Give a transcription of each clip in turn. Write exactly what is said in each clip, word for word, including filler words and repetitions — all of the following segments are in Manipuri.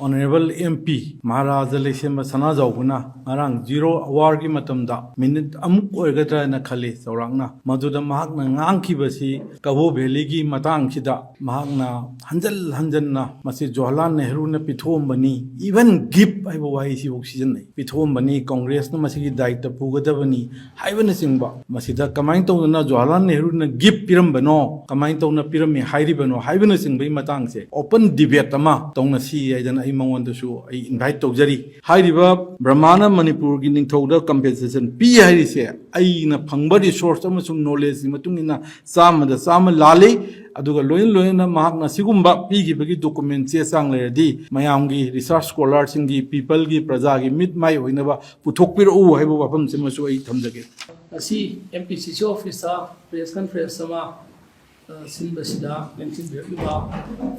Honourable M P ꯃꯍꯥꯔꯥꯖꯥ ꯂꯩꯁꯦꯝꯕ ꯁꯅꯥꯖꯥꯎꯕꯅ ꯉꯔꯥꯡ zero hourꯒꯤ ꯃꯇꯝꯗ minute ꯑꯃꯨꯛ ꯑꯣꯏꯒꯗ꯭ꯔꯥ ꯍꯥꯏꯅ ꯈꯜꯂꯤ ꯆꯥꯎꯔꯥꯛꯅ, ꯃꯗꯨꯗ ꯃꯍꯥꯛꯅ ꯉꯥꯡꯈꯤꯕꯁꯤ ꯀꯕꯣ ꯚꯦꯂꯤꯒꯤ ꯃꯇꯥꯡꯁꯤꯗ ꯃꯍꯥꯛꯅ ꯍꯟꯖꯜ ꯍꯟꯖꯟꯅ ꯃꯁꯤ ꯖꯋꯥꯍꯔꯂꯥꯜ ꯅꯦꯍꯔꯨꯅ ꯄꯤꯊꯣꯛꯑꯝꯕꯅꯤ, even gift ꯍꯥꯏꯕ ꯋꯥꯍꯩꯁꯤꯐꯥꯎ ꯁꯤꯖꯤꯟꯅꯩ꯫ ꯄꯤꯊꯣꯛꯑꯝꯕꯅꯤ, ꯀꯪꯒ꯭ꯔꯦꯁꯅ ꯃꯁꯤꯒꯤ ꯗꯥꯌꯤꯠꯇ ꯄꯨꯒꯗꯕꯅꯤ ꯍꯥꯏꯕꯅꯆꯤꯡꯕ, ꯃꯁꯤꯗ ꯀꯃꯥꯏꯅ ꯇꯧꯗꯅ ꯖꯋꯥꯍꯔꯂꯥꯜ ꯅꯦꯍꯔꯨꯅ gift ꯄꯤꯔꯝꯕꯅꯣ, ꯀꯃꯥꯏꯅ ꯇꯧꯅ ꯄꯤꯔꯝꯃꯤ ꯍꯥꯏꯔꯤꯕꯅꯣ ꯍꯥꯏꯕꯅꯆꯤꯡꯕꯒꯤ ꯃꯇꯥꯡꯁꯦ open debate ꯑꯃ ꯇꯧꯅꯁꯤ ꯍꯥꯏꯗꯅ ꯑꯩ ꯃꯉꯣꯟꯗꯁꯨ ꯑꯩ invite ꯇꯧꯖꯔꯤ꯫ ꯍꯥꯏꯔꯤꯕ ꯕꯔꯃꯥꯅ ꯃꯅꯤꯄꯨꯔꯒꯤ ꯅꯤꯡꯊꯧꯗ compensation ꯄꯤ ꯍꯥꯏꯔꯤꯁꯦ ꯑꯩꯅ ꯐꯪꯕ resource ꯑꯃꯁꯨꯡ knowledgeꯀꯤ ꯃꯇꯨꯡ ꯏꯟꯅ ꯆꯥꯝꯃꯗ ꯆꯥꯝꯃ ꯂꯥꯜꯂꯤ꯫ ꯑꯗꯨꯒ ꯂꯣꯏꯅ ꯂꯣꯏꯅꯅ ꯃꯍꯥꯛꯅ ꯁꯤꯒꯨꯝꯕ ꯄꯤꯈꯤꯕꯒꯤ document ꯆꯦ ꯆꯥꯡ ꯂꯩꯔꯗꯤ ꯃꯌꯥꯝꯒꯤ research scholarꯁꯤꯡꯒꯤ, peopleꯒꯤ, ꯄ꯭ꯔꯖꯥꯒꯤ ꯃꯤꯠ ꯃꯥꯏ ꯑꯣꯏꯅꯕ ꯄꯨꯊꯣꯛꯄꯤꯔꯛꯎ ꯍꯥꯏꯕ ꯋꯥꯐꯝꯁꯤꯃꯁꯨ ꯑꯩ ꯊꯝꯖꯒꯦ꯫ ꯉꯁꯤ M P C C officeꯇ press conference ꯑꯃ, ꯑ, ꯁꯤꯟꯕꯁꯤꯗ ꯂꯦꯡꯁꯤꯟꯕꯤꯔꯛꯂꯤꯕ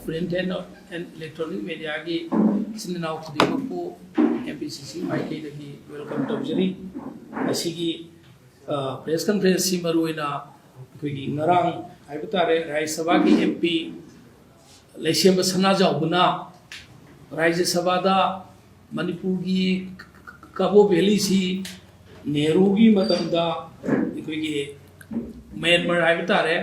print and electronic mediaꯒꯤ ꯏꯆꯤꯟ ꯏꯅꯥꯎ ꯈꯨꯗꯤꯡꯃꯛꯄꯨ M P C C ꯃꯥꯏꯀꯩꯗꯒꯤ welcome ꯇꯧꯖꯔꯤ꯫ ꯉꯁꯤꯒꯤ, ꯑ, press conferenceꯁꯤ ꯃꯔꯨꯑꯣꯏꯅ ꯑꯩꯈꯣꯏꯒꯤ ꯉꯔꯥꯡ ꯍꯥꯏꯕ ꯇꯥꯔꯦ, ꯔꯥꯖ꯭ꯌ ꯁꯚꯥꯒꯤ M P ꯂꯩꯁꯦꯝꯕ ꯁꯅꯥꯖꯥꯎꯕꯅ ꯔꯥꯖ꯭ꯌ ꯁꯚꯥꯗ ꯃꯅꯤꯄꯨꯔꯒꯤ ꯀꯕꯣ ꯚꯦꯂꯤꯁꯤ ꯅꯦꯍꯔꯨꯒꯤ ꯃꯇꯝꯗ ꯑꯩꯈꯣꯏꯒꯤ ꯃ꯭ꯌꯥꯟꯃꯥꯔ ꯍꯥꯏꯕ ꯇꯥꯔꯦ,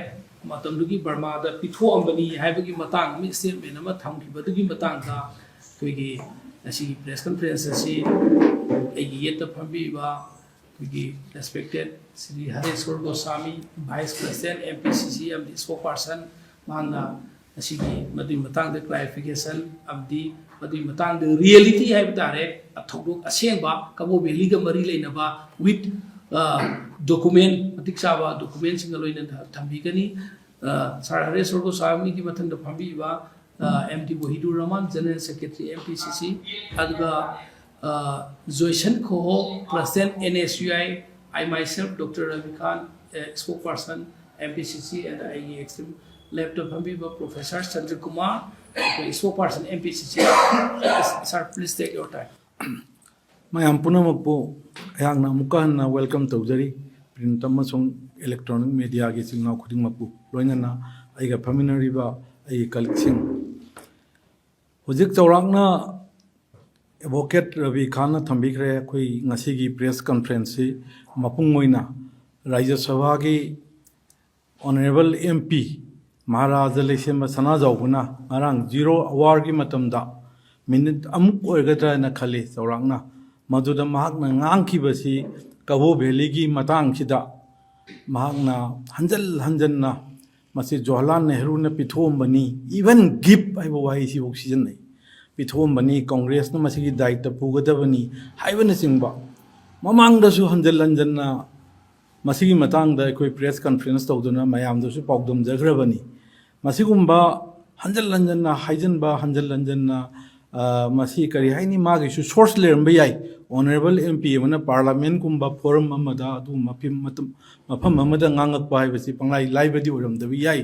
ꯃꯇꯝꯗꯨꯒꯤ ꯕꯔꯃꯥꯗ ꯄꯤꯊꯣꯛꯑꯝꯕꯅꯤ ꯍꯥꯏꯕꯒꯤ ꯃꯇꯥꯡ ꯑꯃ statement ꯑꯃ ꯊꯝꯈꯤꯕꯗꯨꯒꯤ ꯃꯇꯥꯡꯗ ꯑꯩꯈꯣꯏꯒꯤ ꯉꯁꯤꯒꯤ press conference ꯑꯁꯤ ꯑꯩꯒꯤ ꯌꯦꯠꯇ ꯐꯝꯕꯤꯕ ꯑꯩꯈꯣꯏꯒꯤ respected Shri ꯍꯔꯦꯁ꯭ꯋꯔ Goswami, Vice President M P C C ꯑꯃꯗꯤ spokesperson, ꯃꯍꯥꯛꯅ ꯉꯁꯤꯒꯤ ꯃꯗꯨꯒꯤ ꯃꯇꯥꯡꯗ clarification ꯑꯃꯗꯤ ꯃꯗꯨꯒꯤ ꯃꯇꯥꯡꯗ reality ꯍꯥꯏꯕ ꯇꯥꯔꯦ, ꯊꯧꯗꯣꯛ ꯑꯁꯦꯡꯕ ꯀꯕꯣ ꯚꯦꯂꯤꯒ ꯃꯔꯤ ꯂꯩꯅꯕ with, ꯑ, document, ꯃꯇꯤꯛ ꯆꯥꯕ documentꯁꯤꯡꯒ ꯂꯣꯏꯅꯅ ꯊꯝꯕꯤꯒꯅꯤ꯫ ꯑ, ꯁꯥꯔ ꯍꯔꯦꯁ꯭ꯋꯔ ꯒꯣꯁ꯭ꯋꯥꯃꯤꯒꯤ ꯃꯊꯪꯗ ꯐꯝꯕꯤꯕ, ꯑ, M D Wahidur Rahman, General Secretary M P C C, ꯑꯗꯨꯒ, ꯑ, ꯖꯣꯏꯁꯟ ꯈꯣꯍꯣ, President N S U I, I myself, Doctor Ravi ꯈꯥꯟ, ꯑ, spokesperson M P C C, and ꯑꯩꯒꯤ extreme left ꯐꯝꯕꯤꯕ Professor Chandra Kumar, ꯑꯩꯈꯣꯏ spokesperson M P C C꯫ Sir, please take your time. ꯃꯌꯥꯝ ꯄꯨꯝꯅꯃꯛꯄꯨ ꯑꯩꯍꯥꯛꯅ ꯑꯃꯨꯛꯀ ꯍꯟꯅ welcome ꯇꯧꯖꯔꯤ꯫ Print ꯑꯃꯁꯨꯡ electronic mediaꯒꯤ ꯏꯆꯤꯜ ꯏꯅꯥꯎ ꯈꯨꯗꯤꯡꯃꯛꯄꯨ, ꯂꯣꯏꯅꯅ ꯑꯩꯒ ꯐꯝꯃꯤꯟꯅꯔꯤꯕ ꯑꯩꯒꯤ colleagueꯁꯤꯡ꯫ ꯍꯧꯖꯤꯛ ꯆꯥꯎꯔꯥꯛꯅ ꯑꯦꯗꯚꯣꯀꯦꯠ ꯔꯕꯤ ꯈꯥꯟꯅ ꯊꯝꯕꯤꯈ꯭ꯔꯦ꯫ ꯑꯩꯈꯣꯏ ꯉꯁꯤꯒꯤ ꯄ꯭ꯔꯦꯁ ꯀꯟꯐꯔꯦꯟꯁꯁꯤ ꯃꯄꯨꯡ ꯑꯣꯏꯅ ꯔꯥꯖ꯭ꯌ ꯁꯚꯥꯒꯤ ꯑꯣꯅꯔꯦꯕꯜ ꯑꯦꯝ ꯄꯤ ꯃꯍꯥꯔꯥꯖꯥ ꯂꯩꯁꯦꯝꯕ ꯁꯅꯥꯖꯥꯎꯕꯅ ꯉꯔꯥꯡ ꯖꯤꯔꯣ ꯑꯋꯥꯔꯒꯤ ꯃꯇꯝꯗ ꯃꯤꯅꯤꯠ ꯑꯃꯨꯛ ꯑꯣꯏꯒꯗ꯭ꯔꯥ ꯍꯥꯏꯅ ꯈꯜꯂꯤ꯫ ꯆꯥꯎꯔꯥꯛꯅ ꯃꯗꯨꯗ ꯃꯍꯥꯛꯅ ꯉꯥꯡꯈꯤꯕꯁꯤ ꯀꯕꯣ ꯚꯦꯂꯤꯒꯤ ꯃꯇꯥꯡꯁꯤꯗ ꯃꯍꯥꯛꯅ ꯍꯟꯖꯜ ꯍꯟꯖꯟꯅ ꯃꯁꯤ ꯖꯋꯥꯍꯔꯂꯥꯜ ꯅꯦꯍꯔꯨꯅ ꯄꯤꯊꯣꯛꯑꯝꯕꯅꯤ, even ꯒꯤꯐ ꯍꯥꯏꯕ ꯋꯥꯍꯩꯁꯤꯐꯥꯎ ꯁꯤꯖꯤꯟꯅꯩ꯫ ꯄꯤꯊꯣꯛꯑꯝꯕꯅꯤ, ꯀꯣꯡꯒ꯭ꯔꯦꯁꯅ ꯃꯁꯤꯒꯤ ꯗꯥꯌꯤꯠꯇ ꯄꯨꯒꯗꯕꯅꯤ ꯍꯥꯏꯕꯅꯆꯤꯡꯕ ꯃꯃꯥꯡꯗꯁꯨ ꯍꯟꯖꯜ ꯍꯟꯖꯟꯅ ꯃꯁꯤꯒꯤ ꯃꯇꯥꯡꯗ ꯑꯩꯈꯣꯏ ꯄ꯭ꯔꯦꯁ ꯀꯟꯐꯔꯦꯟꯁ ꯇꯧꯗꯨꯅ ꯃꯌꯥꯝꯗꯁꯨ ꯄꯥꯎꯗꯝꯖꯈ꯭ꯔꯕꯅꯤ꯫ ꯃꯁꯤꯒꯨꯝꯕ ꯍꯟꯖꯜ ꯍꯟꯖꯟꯅ ꯍꯥꯏꯖꯟꯕ, ꯍꯟꯖꯜ ꯍꯟꯖꯟꯅ, ꯑ, ꯃꯁꯤ ꯀꯔꯤ ꯍꯥꯏꯅꯤ, ꯃꯥꯒꯤꯁꯨ ꯁꯣꯔꯁ ꯂꯩꯔꯝꯕ ꯌꯥꯏ꯫ ꯑꯣꯅꯔꯦꯕꯜ ꯑꯦꯝ ꯄꯤ ꯑꯃꯅ ꯄꯥꯔꯂꯥꯃꯦꯟꯠꯀꯨꯝꯕ ꯐꯣꯔꯝ ꯑꯃꯗ ꯑꯗꯨꯒꯨꯝꯕ ꯐꯤꯝ-, ꯃꯇꯝ, ꯃꯐꯝ ꯑꯃꯗ ꯉꯥꯡꯉꯛꯄ ꯍꯥꯏꯕꯁꯤ ꯄꯪꯂꯥꯏ ꯂꯥꯏꯕꯗꯤ ꯑꯣꯏꯔꯝꯗꯕ ꯌꯥꯏ꯫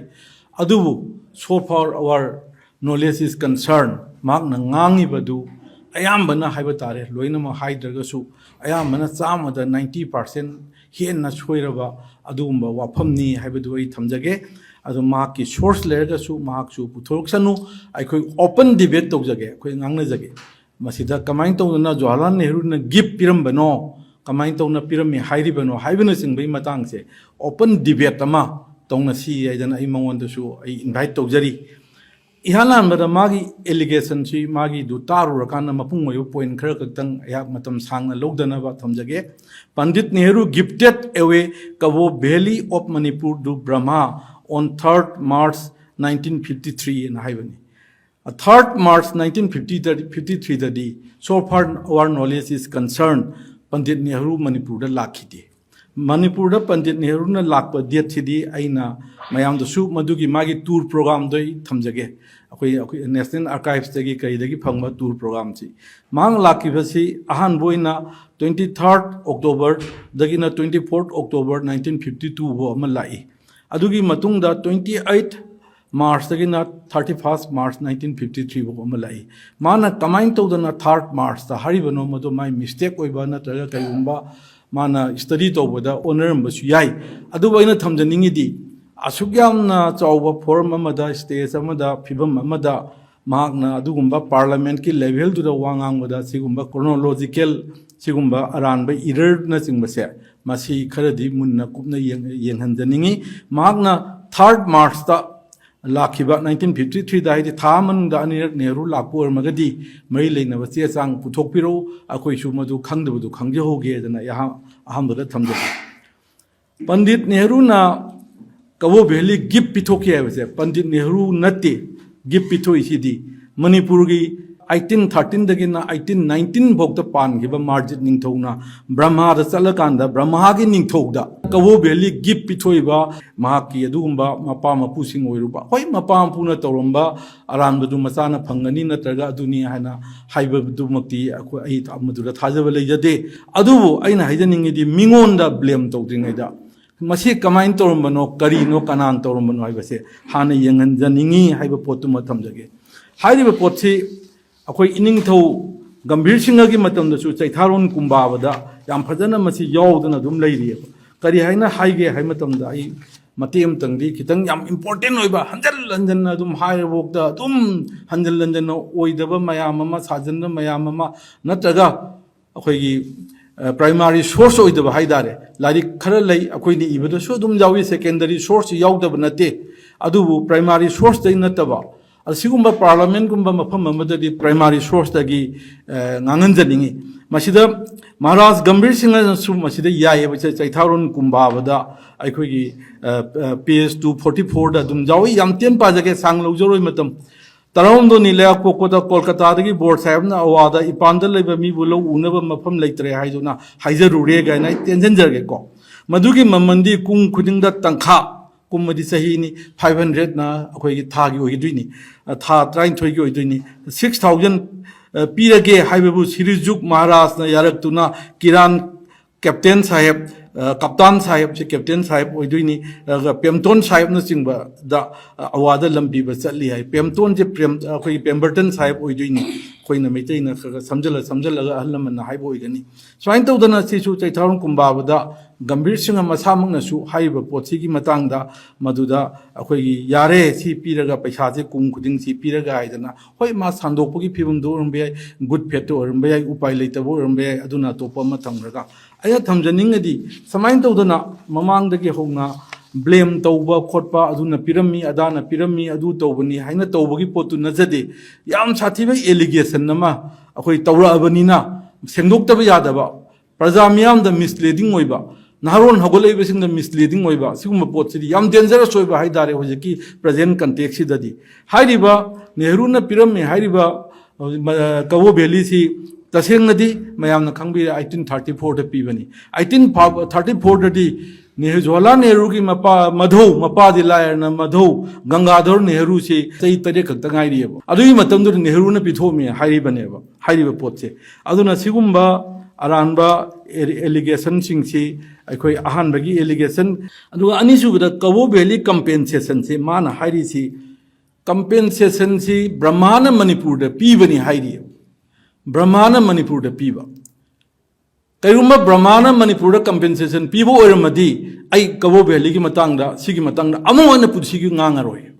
ꯑꯗꯨꯕꯨ so far our knowledge is concerned, ꯃꯍꯥꯛꯅ ꯉꯥꯡꯉꯤꯕꯗꯨ ꯑꯌꯥꯝꯕꯅ ꯍꯥꯏꯕ ꯇꯥꯔꯦ, ꯂꯣꯏꯅꯃꯛ ꯍꯥꯏꯗ꯭ꯔꯒꯁꯨ ꯑꯌꯥꯝꯕꯅ ꯆꯥꯝꯃꯗ ninety percent ꯍꯦꯟꯅ ꯁꯣꯏꯔꯕ ꯑꯗꯨꯒꯨꯝꯕ ꯋꯥꯐꯝꯅꯤ ꯍꯥꯏꯕꯗꯨ ꯑꯩ ꯊꯝꯖꯒꯦ꯫ ꯑꯗꯨ ꯃꯍꯥꯛꯀꯤ ꯁꯣꯔꯁ ꯂꯩꯔꯒꯁꯨ ꯃꯍꯥꯛꯁꯨ ꯄꯨꯊꯣꯔꯛꯁꯅꯨ꯫ ꯑꯩꯈꯣꯏ ꯑꯣꯄꯟ ꯗꯤꯕꯦꯠ ꯇꯧꯖꯒꯦ, ꯑꯩꯈꯣꯏ ꯉꯥꯡꯅꯖꯒꯦ꯫ ꯃꯁꯤꯗ ꯀꯃꯥꯏꯅ ꯇꯧꯗꯅ ꯖꯋꯥꯍꯔꯂꯥꯜ ꯅꯦꯍꯔꯨꯅ ꯒꯤꯐ ꯄꯤꯔꯝꯕꯅꯣ, ꯀꯃꯥꯏꯅ ꯇꯧꯅ ꯄꯤꯔꯝꯃꯤ ꯍꯥꯏꯔꯤꯕꯅꯣ ꯍꯥꯏꯕꯅꯆꯤꯡꯕꯒꯤ ꯃꯇꯥꯡꯁꯦ ꯑꯣꯄꯟ ꯗꯤꯕꯦꯠ ꯑꯃ ꯇꯧꯅꯁꯤ ꯍꯥꯏꯗꯅ ꯑꯩ ꯃꯉꯣꯟꯗꯁꯨ ꯑꯩ ꯏꯟꯚꯥꯏꯠ ꯇꯧꯖꯔꯤ꯫ ꯏꯍꯥꯟ ꯍꯥꯟꯕꯗ ꯃꯥꯒꯤ ꯑꯦꯂꯤꯒꯦꯁꯟꯁꯤ ꯃꯥꯒꯤꯗꯨ ꯇꯥꯔꯨꯔꯀꯥꯟꯗ ꯃꯄꯨꯡ ꯑꯣꯏꯕ ꯄꯣꯏꯟ ꯈꯔ ꯈꯛꯇꯪ ꯑꯩꯍꯥꯛ ꯃꯇꯝ ꯁꯥꯡꯅ ꯂꯧꯗꯅꯕ ꯊꯝꯖꯒꯦ꯫ Pandit Nehru gifted away Kabo Valley of Manipur to Brahma on third March nineteen fifty three ꯍꯥꯏꯅ ꯍꯥꯏꯕꯅꯤ꯫ Third March nineteen fifty, fifty three ꯗꯗꯤ, so far our knowledge is concerned, Pandit Nehru ꯃꯅꯤꯄꯨꯔꯗ ꯂꯥꯛꯈꯤꯗꯦ꯫ ꯃꯅꯤꯄꯨꯔꯗ ꯄꯟꯗꯤꯠ ꯅꯦꯍꯔꯨꯅ ꯂꯥꯛꯄ ꯗꯦꯠꯁꯤꯗꯤ ꯑꯩꯅ ꯃꯌꯥꯝꯗꯁꯨ ꯃꯗꯨꯒꯤ ꯃꯥꯒꯤ ꯇꯨꯔ ꯄ꯭ꯔꯣꯒ꯭ꯔꯥꯝꯗꯣ ꯑꯩ ꯊꯝꯖꯒꯦ꯫ ꯑꯩꯈꯣꯏ, ꯑꯩꯈꯣꯏ ꯅꯦꯁꯅꯦꯜ ꯑꯥꯔꯀꯥꯏꯚꯁꯇꯒꯤ ꯀꯔꯤꯗꯒꯤ ꯐꯪꯕ ꯇꯨꯔ ꯄ꯭ꯔꯣꯒ꯭ꯔꯥꯝꯁꯤ꯫ ꯃꯍꯥꯛ ꯂꯥꯛꯈꯤꯕꯁꯤ ꯑꯍꯥꯟꯕ ꯑꯣꯏꯅ twenty third October ꯗꯒꯤꯅ twenty fourth October nineteen fifty two ꯐꯥꯎ ꯑꯃ ꯂꯥꯛꯏ꯫ ꯑꯗꯨꯒꯤ ꯃꯇꯨꯡꯗ twenty eight March ꯇꯒꯤꯅ thirty first March nineteen fifty three ꯐꯥꯎ ꯑꯃ ꯂꯥꯛꯏ꯫ ꯃꯥꯅ ꯀꯃꯥꯏꯅ ꯇꯧꯗꯅ third March ꯇ ꯍꯥꯏꯔꯤꯕꯅꯣ, ꯃꯗꯨ ꯃꯥꯏ ꯃꯤꯁꯇꯦꯛ ꯑꯣꯏꯕ ꯅꯠꯇ꯭ꯔꯒ ꯀꯔꯤꯒꯨꯝꯕ ꯃꯥꯅ ꯁ꯭ꯇꯗꯤ ꯇꯧꯕꯗ ꯑꯣꯟꯅꯔꯝꯕꯁꯨ ꯌꯥꯏ꯫ ꯑꯗꯨꯕꯨ ꯑꯩꯅ ꯊꯝꯖꯅꯤꯡꯉꯤꯗꯤ, ꯑꯁꯨꯛ ꯌꯥꯝꯅ ꯆꯥꯎꯕ ꯐꯣꯔꯝ ꯑꯃꯗ, ꯁ꯭ꯇꯦꯖ ꯑꯃꯗ, ꯐꯤꯕꯝ ꯑꯃꯗ ꯃꯍꯥꯛꯅ ꯑꯗꯨꯒꯨꯝꯕ ꯄꯥꯔꯂꯥꯃꯦꯟꯠꯀꯤ ꯂꯦꯚꯦꯜꯗꯨꯗ ꯋꯥ ꯉꯥꯡꯕꯗ ꯁꯤꯒꯨꯝꯕ ꯀ꯭ꯔꯣꯅꯣꯂꯣꯖꯤꯀꯦꯜ, ꯁꯤꯒꯨꯝꯕ ꯑꯔꯥꯟꯕ ꯏꯔꯔꯅꯆꯤꯡꯕꯁꯦ, ꯃꯁꯤ ꯈꯔꯗꯤ ꯃꯨꯟꯅ ꯀꯨꯞꯅ ꯌꯦꯡ-, ꯌꯦꯡꯍꯟꯖꯅꯤꯡꯉꯤ꯫ ꯃꯍꯥꯛꯅ ꯊꯥꯔꯠ ꯃꯥꯔꯆꯇ ꯂꯥꯛꯈꯤꯕ ꯅꯥꯏꯟꯇꯤꯟ ꯐꯤꯐꯇꯤ ꯊ꯭ꯔꯤꯗ, ꯍꯥꯏꯗꯤ ꯊꯥ ꯑꯃꯅꯨꯡꯗ ꯑꯅꯤꯔꯛ ꯅꯦꯍꯔꯨ ꯂꯥꯛꯄ ꯑꯣꯏꯔꯝꯃꯒꯗꯤ ꯃꯔꯤ ꯂꯩꯅꯕ ꯆꯦ ꯆꯥꯡ ꯄꯨꯊꯣꯛꯄꯤꯔꯛꯎ, ꯑꯩꯈꯣꯏꯁꯨ ꯃꯗꯨ ꯈꯪꯗꯕꯗꯨ ꯈꯪꯖꯍꯧꯒꯦꯗꯅ ꯑꯩꯍꯥꯛ ꯑꯍꯥꯟꯕꯗ ꯊꯝꯖꯒꯦ꯫ ꯄꯟꯗꯤꯠ ꯅꯦꯍꯔꯨꯅ ꯀꯕꯣ ꯚꯦꯂꯤ ꯒꯤꯐ ꯄꯤꯊꯣꯛꯈꯤ ꯍꯥꯏꯕꯁꯦ ꯄꯟꯗꯤꯠ ꯅꯦꯍꯔꯨ ꯅꯠꯇꯦ꯫ ꯒꯤꯐ ꯄꯤꯊꯣꯛꯏꯁꯤꯗꯤ ꯃꯅꯤꯄꯨꯔꯒꯤ ꯑꯩꯠꯇꯤꯟ ꯊꯥꯔꯇꯤꯟꯗꯒꯤꯅ ꯑꯩꯠꯇꯤꯟ ꯅꯥꯏꯟꯇꯤꯟ ꯐꯥꯎꯗ ꯄꯥꯟꯈꯤꯕ ꯃꯥꯔꯖꯤꯠ ꯅꯤꯡꯊꯧꯅ ꯕ꯭ꯔꯍꯃꯥꯗ ꯆꯠꯂꯀꯥꯟꯗ ꯕ꯭ꯔꯍꯃꯥꯒꯤ ꯅꯤꯡꯊꯧꯗ ꯀꯕꯣ ꯚꯦꯂꯤ ꯒꯤꯐ ꯄꯤꯊꯣꯛꯏꯕ ꯃꯍꯥꯛꯀꯤ ꯑꯗꯨꯒꯨꯝꯕ ꯃꯄꯥ ꯃꯄꯨꯁꯤꯡ ꯑꯣꯏꯔꯨꯕ, ꯍꯣꯏ, ꯃꯄꯥ ꯃꯄꯨꯅ ꯇꯧꯔꯝꯕ ꯑꯔꯥꯟꯕꯗꯨ ꯃꯆꯥꯅ ꯐꯪꯒꯅꯤ ꯅꯠꯇ꯭ꯔꯒ ꯑꯗꯨꯅꯤ ꯍꯥꯏꯅ ꯍꯥꯏꯕꯗꯨꯃꯛꯇꯤ ꯑꯩꯈꯣꯏ, ꯑꯩ ꯃꯗꯨꯗ ꯊꯥꯖꯕ ꯂꯩꯖꯗꯦ꯫ ꯑꯗꯨꯕꯨ ꯑꯩꯅ ꯍꯥꯏꯖꯅꯤꯡꯉꯤꯗꯤ ꯃꯤꯉꯣꯟꯗ ꯕ꯭ꯂꯦꯝ ꯇꯧꯗ꯭ꯔꯤꯉꯩꯗ ꯃꯁꯤ ꯀꯃꯥꯏꯅ ꯇꯧꯔꯝꯕꯅꯣ, ꯀꯔꯤꯅꯣ, ꯀꯅꯥꯅ ꯇꯧꯔꯝꯕꯅꯣ ꯍꯥꯏꯕꯁꯦ ꯍꯥꯟꯅ ꯌꯦꯡꯍꯟꯖꯅꯤꯡꯉꯤ ꯍꯥꯏꯕ ꯄꯣꯠꯇꯨꯃ ꯊꯝꯖꯒꯦ꯫ ꯍꯥꯏꯔꯤꯕ ꯄꯣꯠꯁꯤ ꯑꯩꯈꯣꯏ ꯏꯅꯤꯡꯊꯧ ꯒꯝꯚꯤꯔ ꯁꯤꯡꯍꯒꯤ ꯃꯇꯝꯗꯁꯨ ꯆꯩꯊꯥꯔꯣꯟ ꯀꯨꯝꯕꯥꯕꯗ ꯌꯥꯝ ꯐꯖꯅ ꯃꯁꯤ ꯌꯥꯎꯗꯅ ꯑꯗꯨꯝ ꯂꯩꯔꯤꯑꯕ꯫ ꯀꯔꯤ ꯍꯥꯏꯅ ꯍꯥꯏꯒꯦ ꯍꯥꯏ ꯃꯇꯝꯗ ꯑꯩ ꯃꯇꯦꯛ ꯑꯃꯇꯪꯗꯤ ꯈꯤꯇꯪ ꯌꯥꯝ ꯏꯝꯄꯣꯔꯇꯦꯟ ꯑꯣꯏꯕ, ꯍꯟꯖꯜ ꯍꯟꯖꯟꯅ ꯑꯗꯨꯝ ꯍꯥꯏꯔꯕꯣꯛꯇ ꯑꯗꯨꯝ ꯍꯟꯖꯜ ꯍꯟꯖꯟꯅ ꯑꯣꯏꯗꯕ ꯃꯌꯥꯝ ꯑꯃ, ꯁꯥꯖꯟꯕ ꯃꯌꯥꯝ ꯑꯃ, ꯅꯠꯇ꯭ꯔꯒ ꯑꯩꯈꯣꯏꯒꯤ, ꯑ, ꯄ꯭ꯔꯥꯏꯃꯥꯔꯤ ꯁꯣꯔꯁ ꯑꯣꯏꯗꯕ ꯍꯥꯏ ꯇꯥꯔꯦ꯫ ꯂꯥꯏꯔꯤꯛ ꯈꯔ ꯂꯩ, ꯑꯩꯈꯣꯏꯅ ꯏꯕꯗꯁꯨ ꯑꯗꯨꯝ ꯌꯥꯎꯏ, ꯁꯦꯀꯦꯟꯗꯔꯤ ꯁꯣꯔꯁꯁꯤ ꯌꯥꯎꯗꯕ ꯅꯠꯇꯦ꯫ ꯑꯗꯨꯕꯨ ꯄ꯭ꯔꯥꯏꯃꯥꯔꯤ ꯁꯣꯔꯁꯇꯩ ꯅꯠꯇꯕ, ꯑꯁꯤꯒꯨꯝꯕ ꯄꯥꯔꯂꯥꯃꯦꯟꯒꯨꯝꯕ ꯃꯐꯝ ꯑꯃꯗꯗꯤ ꯄ꯭ꯔꯥꯏꯃꯥꯔꯤ ꯁꯣꯔꯁꯇꯒꯤ, ꯑ, ꯉꯥꯡꯍꯟꯖꯅꯤꯡꯉꯤ꯫ ꯃꯁꯤꯗ ꯃꯍꯥꯔꯥꯖ ꯒꯝꯚꯤꯔ ꯁꯤꯡꯍꯅꯁꯨ ꯃꯁꯤꯗ ꯌꯥꯏꯌꯦꯕ, ꯆꯩ-, ꯆꯩꯊꯥꯔꯣꯟ ꯀꯨꯝꯕꯥꯕꯗ ꯑꯩꯈꯣꯏꯒꯤ, ꯑ, ꯑ, ꯄꯦꯖ ꯇꯨ ꯐꯣꯔꯇꯤ ꯐꯣꯔꯗ ꯑꯗꯨꯝ ꯌꯥꯎꯏ꯫ ꯌꯥꯝ ꯇꯦꯟ ꯄꯥꯖꯒꯦ, ꯁꯥꯡ ꯂꯧꯖꯔꯣꯏ ꯃꯇꯝ꯫ ꯇꯔꯥꯍꯨꯝꯗꯣꯏꯅꯤ ꯂꯩꯕꯥꯛ ꯄꯣꯛꯄꯗ ꯀꯣꯜꯀꯇꯥꯗꯒꯤ ꯕꯣꯔ ꯁꯥꯍꯦꯕꯅ ꯑꯋꯥꯗ ꯏꯄꯥꯟꯗ ꯂꯩꯕ ꯃꯤꯕꯨ ꯂꯧ ꯎꯅꯕ ꯃꯐꯝ ꯂꯩꯇ꯭ꯔꯦ ꯍꯥꯏꯗꯨꯅ ꯍꯥꯏꯖꯔꯨꯔꯦ ꯀꯥꯏꯅ ꯑꯩ ꯇꯦꯟꯁꯤꯟꯖꯔꯒꯦꯀꯣ꯫ ꯃꯗꯨꯒꯤ ꯃꯃꯜꯗꯤ ꯀꯨꯝ ꯈꯨꯗꯤꯡꯗ ꯇꯪꯈꯥ, ꯀꯨꯝꯕꯗꯤ ꯆꯍꯤꯅꯤ, ꯐꯥꯏꯚ ꯍꯟꯗ꯭ꯔꯦꯗꯅ ꯑꯩꯈꯣꯏꯒꯤ ꯊꯥꯒꯤ ꯑꯣꯏꯒꯗꯣꯏꯅꯤ, ꯑ, ꯊꯥ ꯇꯔꯥꯅꯤꯊꯣꯏꯒꯤ ꯑꯣꯏꯗꯣꯏꯅꯤ꯫ ꯁꯤꯛꯁ ꯊꯥꯎꯖꯟ, ꯑ, ꯄꯤꯔꯒꯦ ꯍꯥꯏꯕꯕꯨ ꯁꯤꯔꯤꯖꯨꯛ ꯃꯍꯥꯔꯥꯖꯅ ꯌꯥꯔꯛꯇꯨꯅ ꯀꯤꯔꯥꯟ ꯀꯦꯞꯇꯦꯟ ꯁꯥꯍꯦꯕ, ꯑ, ꯀꯞꯇꯥꯟ ꯁꯥꯍꯦꯕꯁꯦ ꯀꯦꯞꯇꯦꯟ ꯁꯥꯍꯦꯕ ꯑꯣꯏꯗꯣꯏꯅꯤ, ꯑꯗꯨꯒ ꯄꯦꯝꯇꯣꯟ ꯁꯥꯍꯦꯕꯅꯆꯤꯡꯕꯗ, ꯑ, ꯑꯋꯥꯗ ꯂꯝꯕꯤꯕ ꯆꯠꯂꯤ ꯍꯥꯏ꯫ ꯄꯦꯝꯇꯣꯟꯁꯦ ꯄ꯭ꯔꯦꯝ-, ꯑꯩꯈꯣꯏꯒꯤ ꯄꯦꯝꯕꯔꯇꯟ ꯁꯥꯍꯦꯕ ꯑꯣꯏꯗꯣꯏꯅꯤ꯫ ꯑꯩꯈꯣꯏꯅ ꯃꯩꯇꯩꯅ ꯈꯔ ꯈꯔ ꯁꯝꯖꯜꯂ ꯁꯝꯖꯜꯂꯒ ꯑꯍꯜ ꯂꯃꯟꯅ ꯍꯥꯏꯕ ꯑꯣꯏꯒꯅꯤ꯫ ꯁꯨꯃꯥꯏꯅ ꯇꯧꯗꯅ ꯁꯤꯁꯨ ꯆꯩꯊꯥꯔꯣꯟ ꯀꯨꯝꯕꯥꯕꯗ ꯒꯝꯚꯤꯔ ꯁꯤꯡꯍ ꯃꯁꯥꯃꯛꯅꯁꯨ ꯍꯥꯏꯔꯤꯕ ꯄꯣꯠꯁꯤꯒꯤ ꯃꯇꯥꯡꯗ, ꯃꯗꯨꯗ ꯑꯩꯈꯣꯏꯒꯤ ꯌꯥꯔꯦ, ꯁꯤ ꯄꯤꯔꯒ, ꯄꯩꯁꯥꯁꯦ ꯀꯨꯝ ꯈꯨꯗꯤꯡ ꯁꯤ ꯄꯤꯔꯒ ꯍꯥꯏꯗꯅ, ꯍꯣꯏ, ꯃꯥ ꯁꯥꯟꯗꯣꯛꯄꯒꯤ ꯐꯤꯕꯝꯗꯣ ꯑꯣꯏꯔꯝꯕ ꯌꯥꯏ, ꯒꯨꯗ ꯐꯦꯠꯇ ꯑꯣꯏꯔꯝꯕ ꯌꯥꯏ, ꯎꯄꯥꯏ ꯂꯩꯇꯕ ꯑꯣꯏꯔꯝꯕ ꯌꯥꯏ, ꯑꯗꯨꯅ ꯑꯇꯣꯞꯄ ꯑꯃ ꯊꯝꯈ꯭ꯔꯒ꯫ ꯑꯩꯅ ꯊꯝꯖꯅꯤꯡꯉꯗꯤ, ꯁꯨꯃꯥꯏꯅ ꯇꯧꯗꯅ ꯃꯃꯥꯡꯗꯒꯤ ꯍꯧꯅ ꯕ꯭ꯂꯦꯝ ꯇꯧꯕ ꯈꯣꯠꯄ, ꯑꯗꯨꯅ ꯄꯤꯔꯝꯃꯤ, ꯑꯗꯥꯅ ꯄꯤꯔꯝꯃꯤ, ꯑꯗꯨ ꯇꯧꯕꯅꯤ ꯍꯥꯏꯅ ꯇꯧꯕꯒꯤ ꯄꯣꯠꯇꯨ ꯅꯠꯆꯗꯦ꯫ ꯌꯥꯝ ꯁꯥꯊꯤꯕ ꯑꯦꯂꯤꯒꯦꯁꯟ ꯑꯃ ꯑꯩꯈꯣꯏ ꯇꯧꯔꯛꯑꯕꯅꯤꯅ, ꯁꯦꯡꯗꯣꯛꯇꯕ ꯌꯥꯗꯕ, ꯄ꯭ꯔꯖꯥ ꯃꯤꯌꯥꯝꯗ ꯃꯤꯁꯂꯤꯗꯤꯡ ꯑꯣꯏꯕ, ꯅꯍꯥꯔꯣꯟ ꯍꯧꯒꯠꯂꯛꯏꯕꯁꯤꯡꯗ ꯃꯤꯁꯂꯤꯗꯤꯡ ꯑꯣꯏꯕ, ꯁꯤꯒꯨꯝꯕ ꯄꯣꯠꯁꯤꯗꯤ ꯌꯥꯝ ꯗꯦꯟꯖꯔꯁ ꯑꯣꯏꯕ ꯍꯥꯏꯇꯥꯔꯦ ꯍꯧꯖꯤꯛꯀꯤ ꯄ꯭ꯔꯖꯦꯟ ꯀꯟꯇꯦꯛꯁꯁꯤꯗꯗꯤ꯫ ꯍꯥꯏꯔꯤꯕ ꯅꯦꯍꯔꯨꯅ ꯄꯤꯔꯝꯃꯤ ꯍꯥꯏꯔꯤꯕ, ꯑ, ꯀꯕꯣ ꯚꯦꯂꯤꯁꯤ ꯇꯁꯦꯡꯅꯗꯤ ꯃꯌꯥꯝꯅ ꯈꯪꯕꯤꯔꯦ, ꯑꯩꯠꯇꯤꯟ ꯊꯥꯔꯇꯤ ꯐꯣꯔꯗ ꯄꯤꯕꯅꯤ꯫ ꯑꯩꯠꯇꯤꯟ ꯊꯥꯔꯇꯤ ꯐꯣꯔꯗꯗꯤ ꯅꯦꯍꯔꯨ, ꯖꯋꯥꯍꯔꯂꯥꯜ ꯅꯦꯍꯔꯨꯒꯤ ꯃꯄꯥ, ꯃꯙꯧ, ꯃꯄꯥꯗꯤ ꯂꯥꯏꯔꯅ ꯃꯙꯧ ꯒꯪꯒꯥꯙꯔ ꯅꯦꯍꯔꯨꯁꯤ ꯆꯍꯤ ꯇꯔꯦꯠ ꯈꯛꯇ ꯉꯥꯏꯔꯤꯑꯕ꯫ ꯑꯗꯨꯒꯤ ꯃꯇꯝꯗꯨꯗ ꯅꯦꯍꯔꯨꯅ ꯄꯤꯊꯣꯛꯑꯝꯃꯤ ꯍꯥꯏꯔꯤꯕꯅꯦꯕ, ꯍꯥꯏꯔꯤꯕ ꯄꯣꯠꯁꯦ꯫ ꯑꯗꯨꯅ ꯁꯤꯒꯨꯝꯕ ꯑꯔꯥꯟꯕ ꯑꯦ-, ꯑꯦꯂꯤꯒꯦꯁꯟꯁꯤꯡꯁꯤ ꯑꯩꯈꯣꯏ ꯑꯍꯥꯟꯕꯒꯤ ꯑꯦꯂꯤꯒꯦꯁꯟ, ꯑꯗꯨꯒ ꯑꯅꯤꯁꯨꯕꯗ ꯀꯕꯣ ꯚꯦꯂꯤ ꯀꯝꯄꯦꯟꯁꯦꯁꯟꯁꯤ ꯃꯥꯅ ꯍꯥꯏꯔꯤꯁꯤ, ꯀꯝꯄꯦꯟꯁꯦꯁꯟꯁꯤ ꯕ꯭ꯔꯍꯃꯥꯅ ꯃꯅꯤꯄꯨꯔꯗ ꯄꯤꯕꯅꯤ ꯍꯥꯏꯔꯤ꯫ ꯕ꯭ꯔꯍꯃꯥꯅ ꯃꯅꯤꯄꯨꯔꯗ ꯄꯤꯕ꯫ ꯀꯩꯒꯨꯝꯕ ꯕ꯭ꯔꯍꯃꯥꯅ ꯃꯅꯤꯄꯨꯔꯗ ꯀꯝꯄꯦꯟꯁꯦꯁꯟ ꯄꯤꯕ ꯑꯣꯏꯔꯝꯃꯗꯤ, ꯑꯩ ꯀꯕꯣ ꯚꯦꯂꯤꯒꯤ ꯃꯇꯥꯡꯗ, ꯁꯤꯒꯤ ꯃꯇꯥꯡꯗ ꯑꯃꯨꯛ ꯍꯟꯅ ꯄꯨꯟꯁꯤꯒꯤ ꯉꯥꯡꯉꯔꯣꯏ꯫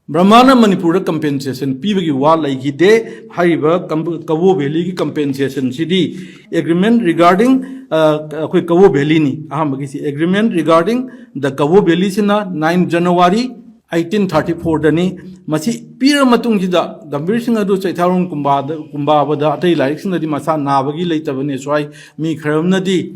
ꯕ꯭ꯔꯍꯃꯥꯅ ꯃꯅꯤꯄꯨꯔꯗ ꯀꯝꯄꯦꯟꯁꯦꯁꯟ ꯄꯤꯕꯒꯤ ꯋꯥ ꯂꯩꯈꯤꯗꯦ꯫ ꯍꯥꯏꯔꯤꯕ ꯀꯝ-, ꯀꯕꯣ ꯚꯦꯂꯤꯒꯤ ꯀꯝꯄꯦꯟꯁꯦꯁꯟꯁꯤꯗꯤ agreement regarding, ꯑ, ꯑꯩꯈꯣꯏ ꯀꯕꯣ ꯚꯦꯂꯤꯅꯤ꯫ ꯑꯍꯥꯟꯕꯒꯤꯁꯤ agreement regarding the ꯀꯕꯣ ꯚꯦꯂꯤꯁꯤꯅ nine January eighteen thirty fourꯗꯅꯤ꯫ ꯃꯁꯤ ꯄꯤꯔ ꯃꯇꯨꯡꯁꯤꯗ ꯒꯝꯚꯤꯔ ꯁꯤꯡ ꯑꯗꯨ ꯆꯩꯊꯥꯔꯣꯟ ꯀꯨꯝꯕꯥꯗ, ꯀꯨꯝꯕꯥꯕꯗ, ꯑꯇꯩ ꯂꯥꯏꯔꯤꯛꯁꯤꯡꯗꯗꯤ ꯃꯁꯥ ꯅꯥꯕꯒꯤ ꯂꯩꯇꯕꯅꯦꯁꯨ ꯍꯥꯏ꯫ ꯃꯤ ꯈꯔ ꯑꯃꯅꯗꯤ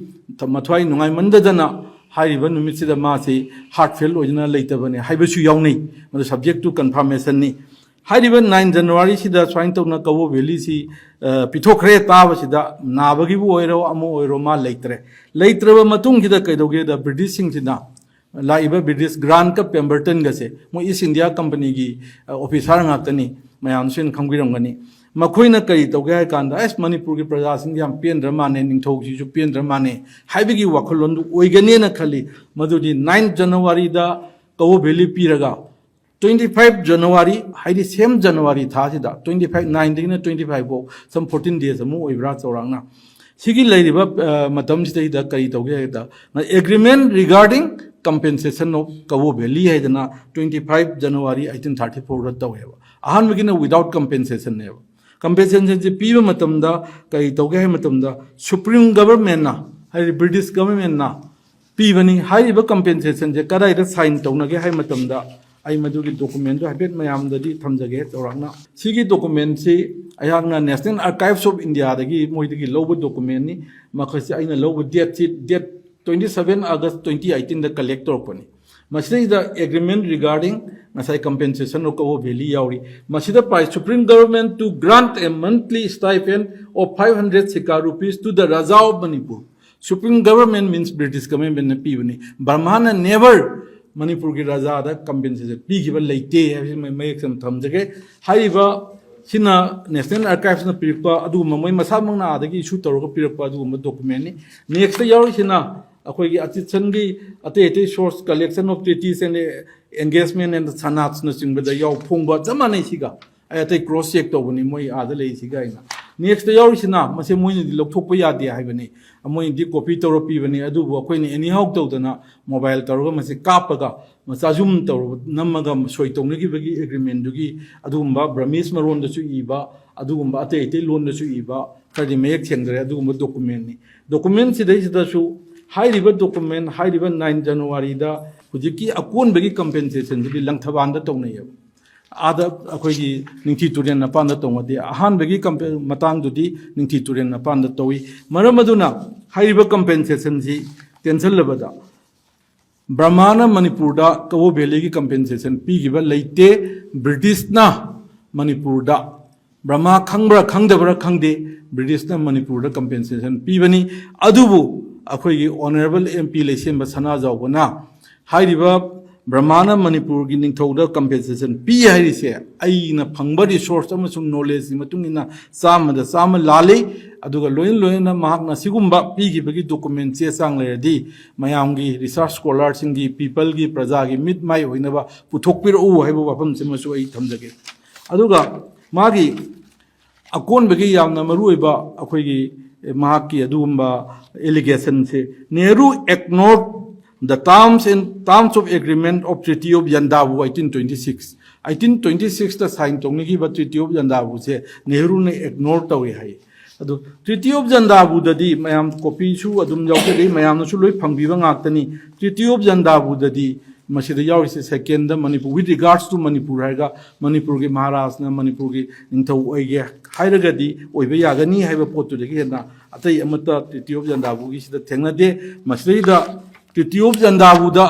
ꯃꯊ꯭ꯋꯥꯏ ꯅꯨꯡꯉꯥꯏꯃꯟꯗꯗꯅ ꯍꯥꯏꯔꯤꯕ ꯅꯨꯃꯤꯠꯁꯤꯗ ꯃꯥꯁꯤ heart fail ꯑꯣꯏꯗꯨꯅ ꯂꯩꯇꯕꯅꯦ ꯍꯥꯏꯕꯁꯨ ꯌꯥꯎꯅꯩ꯫ ꯃꯗꯨ subject to confirmationꯅꯤ꯫ ꯍꯥꯏꯔꯤꯕ nine Januaryꯁꯤꯗ ꯁꯨꯃꯥꯏꯅ ꯇꯧꯅ ꯀꯕꯣ ꯚꯦꯂꯤꯁꯤ, ꯑ, ꯄꯤꯊꯣꯛꯈ꯭ꯔꯦ ꯇꯥꯕꯁꯤꯗ, ꯅꯥꯕꯒꯤꯕꯨ ꯑꯣꯏꯔꯣ ꯑꯃ ꯑꯣꯏꯔꯣ, ꯃꯥ ꯂꯩꯇ꯭ꯔꯦ꯫ ꯂꯩꯇ꯭ꯔꯕ ꯃꯇꯨꯡꯁꯤꯗ ꯀꯩꯗꯧꯒꯦꯗ, ꯕ꯭ꯔꯤꯇꯤꯁꯁꯤꯡꯁꯤꯅ, ꯂꯥꯛꯏꯕ ꯕ꯭ꯔꯤꯇꯤꯁ ꯒ꯭ꯔꯥꯟꯠꯀ ꯄꯦꯝꯕꯔꯇꯟꯒꯁꯦ, ꯃꯣꯏ ꯏꯁ ꯏꯟꯗꯤꯌꯥ ꯀꯝꯄꯅꯤꯒꯤ, ꯑ, ꯑꯣꯐꯤꯁꯥꯔ ꯉꯥꯛꯇꯅꯤ, ꯃꯌꯥꯝꯁꯨ ꯍꯦꯟꯅ ꯈꯪꯕꯤꯔꯝꯒꯅꯤ꯫ ꯃꯈꯣꯏꯅ ꯀꯔꯤ ꯇꯧꯒꯦ ꯍꯥꯏ ꯀꯥꯟꯗ, "ꯑꯁ, ꯃꯅꯤꯄꯨꯔꯒꯤ ꯄ꯭ꯔꯖꯥꯁꯤꯡꯁꯦ ꯌꯥꯝ ꯄꯦꯟꯗ꯭ꯔ ꯃꯥꯟꯅꯦ, ꯅꯤꯡꯊꯧꯁꯤꯁꯨ ꯄꯦꯟꯗ꯭ꯔ ꯃꯥꯟꯅꯦ" ꯍꯥꯏꯕꯒꯤ ꯋꯥꯈꯜꯂꯣꯟꯗꯨ ꯑꯣꯏꯒꯅꯦꯅ ꯈꯜꯂꯤ꯫ ꯃꯗꯨꯗꯤ nine Januaryꯗ ꯀꯕꯣ ꯚꯦꯂꯤ ꯄꯤꯔꯒ, Twenty five January, ꯍꯥꯏꯗꯤ same January ꯊꯥꯁꯤꯗ, twenty five, nine ꯗꯒꯤꯅ twenty five ꯐꯥꯎ, some fourteen days ꯑꯃꯨꯛ ꯑꯣꯏꯕ꯭ꯔꯥ ꯆꯥꯎꯔꯥꯛꯅ꯫ ꯁꯤꯒꯤ ꯂꯩꯔꯤꯕ, ꯑ, ꯃꯇꯝꯁꯤꯗꯩꯗ ꯀꯔꯤ ꯇꯧꯒꯦ ꯍꯥꯏꯕꯗ, agreement regarding compensation of Kawo Valley ꯍꯥꯏꯗꯅ twenty five January eighteen thirty fourꯗ ꯇꯧꯋꯦꯕ꯫ ꯑꯍꯥꯟꯕꯒꯤꯅ without compensationꯅꯦꯕ꯫ Compensationꯁꯦ ꯄꯤꯕ ꯃꯇꯝꯗ ꯀꯔꯤ ꯇꯧꯒꯦ ꯍꯥꯏꯕ ꯃꯇꯝꯗ, Supreme Governmentꯅ, ꯍꯥꯏꯗꯤ British Governmentꯅ ꯄꯤꯕꯅꯤ꯫ ꯍꯥꯏꯔꯤꯕ compensationꯁꯦ ꯀꯗꯥꯏꯗ sign ꯇꯧꯅꯒꯦ ꯍꯥꯏꯕ ꯃꯇꯝꯗ, ꯑꯩ ꯃꯗꯨꯒꯤ documentꯗꯨ ꯍꯥꯏꯐꯦꯠ ꯃꯌꯥꯝꯗꯗꯤ ꯊꯝꯖꯒꯦ ꯆꯥꯎꯔꯥꯛꯅ꯫ ꯁꯤꯒꯤ documentꯁꯤ ꯑꯩꯍꯥꯛꯅ National Archives of Indiaꯗꯒꯤ, ꯃꯣꯏꯗꯒꯤ ꯂꯧꯕ documentꯅꯤ꯫ ꯃꯈꯣꯏꯁꯤ ꯑꯩꯅ ꯂꯧꯕ dateꯁꯤ date twenty seven August twenty eighteenꯗ collect ꯇꯧꯔꯛꯄꯅꯤ꯫ ꯃꯁꯤꯗꯩꯗ agreement regarding ꯉꯁꯥꯏ compensation of Kawo Valley ꯌꯥꯎꯔꯤ꯫ ꯃꯁꯤꯗ ꯄꯥꯏ, "Supreme Government to grant a monthly stipend of five hundred Sikar rupees to the Raja of Manipur." Supreme Government means British Governmentꯅ ꯄꯤꯕꯅꯤ꯫ ꯕꯔꯃꯥꯅ never ꯃꯅꯤꯄꯨꯔꯒꯤ ꯔꯥꯖꯥꯗ compensation ꯄꯤꯈꯤꯕ ꯂꯩꯇꯦ ꯍꯥꯏꯕꯁꯤ ꯃ-, ꯃꯌꯦꯛ ꯁꯦꯡꯅ ꯊꯝꯖꯒꯦ꯫ ꯍꯥꯏꯔꯤꯕ ꯁꯤꯅ National Archivesꯅ ꯄꯤꯔꯛꯄ ꯑꯗꯨꯒꯨꯝꯕ, ꯃꯣꯏ ꯃꯁꯥꯃꯛꯅ ꯑꯥꯗꯒꯤ issue ꯇꯧꯔꯒ ꯄꯤꯔꯛꯄ ꯑꯗꯨꯒꯨꯝꯕ documentꯅꯤ꯫ Nextꯇ ꯌꯥꯎꯔꯤꯁꯤꯅ ꯑꯩꯈꯣꯏꯒꯤ ꯑꯆꯤꯠꯁꯟꯒꯤ ꯑꯇꯩ ꯑꯇꯩ source, collection of treaties and engagement and sanadꯅꯆꯤꯡꯕꯗ ꯌꯥꯎ ꯐꯣꯡꯕ ꯆꯞ ꯃꯥꯟꯅꯩ ꯁꯤꯒ꯫ ꯑꯩ ꯑꯇꯩ cross check ꯇꯧꯕꯅꯤ ꯃꯣꯏ ꯑꯥꯗ ꯂꯩꯔꯤꯁꯤꯒ ꯑꯩꯅ꯫ Nextꯇ ꯌꯥꯎꯔꯤꯁꯤꯅ ꯃꯁꯤ ꯃꯣꯏꯅꯗꯤ ꯂꯧꯊꯣꯛꯄ ꯌꯥꯗꯦ ꯍꯥꯏꯕꯅꯤ, ꯃꯣꯏꯅꯗꯤ copy ꯇꯧꯔ ꯄꯤꯕꯅꯤ, ꯑꯗꯨꯕꯨ ꯑꯩꯈꯣꯏꯅ anyhow ꯇꯧꯗꯅ mobile ꯇꯧꯔꯒ ꯃꯁꯤ ꯀꯥꯞꯄꯒ ꯃꯆꯥ zoom ꯇꯧꯔꯒ ꯅꯝꯃꯒ ꯁꯣꯏ ꯇꯧꯅꯈꯤꯕꯒꯤ agreementꯗꯨꯒꯤ ꯑꯗꯨꯒꯨꯝꯕ Burmese ꯃꯔꯣꯟꯗꯁꯨ ꯏꯕ, ꯑꯗꯨꯒꯨꯝꯕ ꯑꯇꯩ ꯑꯇꯩ ꯂꯣꯟꯗꯁꯨ ꯏꯕ, ꯈꯔꯗꯤ ꯃꯌꯦꯛ ꯁꯦꯡꯗ꯭ꯔꯦ, ꯑꯗꯨꯒꯨꯝꯕ documentꯅꯤ꯫ Document ꯁꯤꯗꯩꯁꯤꯗꯁꯨ ꯍꯥꯏꯔꯤꯕ document, ꯍꯥꯏꯔꯤꯕ nine Januaryꯗ ꯍꯧꯖꯤꯛꯀꯤ ꯑꯀꯣꯟꯕꯒꯤ compensationꯁꯤꯗꯤ ꯂꯪꯊꯕꯥꯜꯗ ꯇꯧꯅꯩꯌꯦꯕ꯫ ꯑꯥꯗ ꯑꯩꯈꯣꯏꯒꯤ ꯅꯤꯡꯊꯤ ꯇꯨꯔꯦꯜ ꯃꯄꯥꯟꯗ ꯇꯧꯅꯗꯦ꯫ ꯑꯍꯥꯟꯕꯒꯤ compe-, ꯃꯇꯥꯡꯗꯨꯗꯤ ꯅꯤꯡꯊꯤ ꯇꯨꯔꯦꯜ ꯃꯄꯥꯟꯗ ꯇꯧꯏ꯫ ꯃꯔꯝ ꯑꯗꯨꯅ ꯍꯥꯏꯔꯤꯕ compensationꯁꯤ ꯇꯦꯟꯁꯤꯜꯂꯕꯗ ꯕꯔꯃꯥꯅ ꯃꯅꯤꯄꯨꯔꯗ ꯀꯕꯣ ꯚꯦꯂꯤꯒꯤ compensation ꯄꯤꯈꯤꯕ ꯂꯩꯇꯦ꯫ ꯕ꯭ꯔꯤꯇꯤꯁꯅ ꯃꯅꯤꯄꯨꯔꯗ, ꯕꯔꯃꯥ ꯈꯪꯕ꯭ꯔꯥ ꯈꯪꯗꯕ꯭ꯔꯥ ꯈꯪꯗꯦ, ꯕ꯭ꯔꯤꯇꯤꯁꯅ ꯃꯅꯤꯄꯨꯔꯗ compensation ꯄꯤꯕꯅꯤ꯫ ꯑꯗꯨꯕꯨ ꯑꯩꯈꯣꯏꯒꯤ Honourable M P ꯂꯩꯁꯦꯝꯕ ꯁꯅꯥꯖꯥꯎꯕꯅ ꯍꯥꯏꯔꯤꯕ ꯕꯔꯃꯥꯅ ꯃꯅꯤꯄꯨꯔꯒꯤ ꯅꯤꯡꯊꯧꯗ compensation ꯄꯤ ꯍꯥꯏꯔꯤꯁꯦ, ꯑꯩꯅ ꯐꯪꯕ resource ꯑꯃꯁꯨꯡ knowledgeꯀꯤ ꯃꯇꯨꯡ ꯏꯟꯅ ꯆꯥꯝꯃꯗ ꯆꯥꯝꯃ ꯂꯥꯜꯂꯤ꯫ ꯑꯗꯨꯒ ꯂꯣꯏꯅ ꯂꯣꯏꯅꯅ ꯃꯍꯥꯛꯅ ꯁꯤꯒꯨꯝꯕ ꯄꯤꯈꯤꯕꯒꯤ ꯗꯣꯀꯨꯃꯦꯟ ꯆꯦ ꯆꯥꯡ ꯂꯩꯔꯗꯤ ꯃꯌꯥꯝꯒꯤ, ꯔꯤꯁꯥꯔꯆ ꯁ꯭ꯀꯣꯂꯔꯁꯤꯡꯒꯤ, ꯄꯤꯄꯜꯒꯤ, ꯄ꯭ꯔꯖꯥꯒꯤ ꯃꯤꯠ ꯃꯥꯏ ꯑꯣꯏꯅꯕ ꯄꯨꯊꯣꯛꯄꯤꯔꯛꯎ ꯍꯥꯏꯕ ꯋꯥꯐꯝꯁꯤꯃꯁꯨ ꯑꯩ ꯊꯝꯖꯒꯦ꯫ ꯑꯗꯨꯒ ꯃꯥꯒꯤ ꯑꯀꯣꯟꯕꯒꯤ ꯌꯥꯝꯅ ꯃꯔꯨꯑꯣꯏꯕ ꯑꯩꯈꯣꯏꯒꯤ, ꯑꯦ, ꯃꯍꯥꯛꯀꯤ ꯑꯗꯨꯒꯨꯝꯕ ꯑꯦꯂꯤꯒꯦꯁꯟꯁꯦ, "Nehru ignored the terms and terms of agreement of Treaty of Yandabo eighteen twenty six." Eighteen twenty ꯁꯤꯛꯁꯇ ꯁꯥꯏꯟ ꯇꯧꯅꯈꯤꯕ ꯇ꯭ꯔꯤꯇꯤ ꯑꯣꯐ ꯌꯟꯗꯥꯕꯨꯁꯦ ꯅꯦꯍꯔꯨꯅ ꯏꯒꯅꯣꯔ ꯇꯧꯏ ꯍꯥꯏ꯫ ꯑꯗꯨ ꯇ꯭ꯔꯤꯇꯤ ꯑꯣꯐ ꯌꯟꯗꯥꯕꯨꯗꯗꯤ ꯃꯌꯥꯝ ꯀꯣꯄꯤꯁꯨ ꯑꯗꯨꯝ ꯌꯥꯎꯖꯔꯤ, ꯃꯌꯥꯝꯅꯁꯨ ꯂꯣꯏ ꯐꯪꯕꯤꯕ ꯉꯥꯛꯇꯅꯤ꯫ ꯇ꯭ꯔꯤꯇꯤ ꯑꯣꯐ ꯌꯟꯗꯥꯕꯨꯗꯗꯤ ꯃꯁꯤꯗ ꯌꯥꯎꯔꯤꯁꯦ second Manipur, "With regards to Manipur" ꯍꯥꯏꯔꯒ ꯃꯅꯤꯄꯨꯔꯒꯤ ꯃꯍꯥꯔꯥꯖꯅ ꯃꯅꯤꯄꯨꯔꯒꯤ ꯅꯤꯡꯊꯧ ꯑꯣꯏꯒꯦ ꯍꯥꯏꯔꯒꯗꯤ ꯑꯣꯏꯕ ꯌꯥꯒꯅꯤ ꯍꯥꯏꯕ ꯄꯣꯠꯇꯨꯗꯒꯤ ꯍꯦꯟꯅ ꯑꯇꯩ ꯑꯃꯠꯇ ꯇ꯭ꯔꯤꯇꯤ ꯑꯣꯐ ꯌꯟꯗꯥꯕꯨꯒꯤꯁꯤꯗ ꯊꯦꯡꯅꯗꯦ꯫ ꯃꯁꯤꯗꯩꯗ ꯇ꯭ꯔꯤꯇꯤ ꯑꯣꯐ ꯌꯟꯗꯥꯕꯨꯗ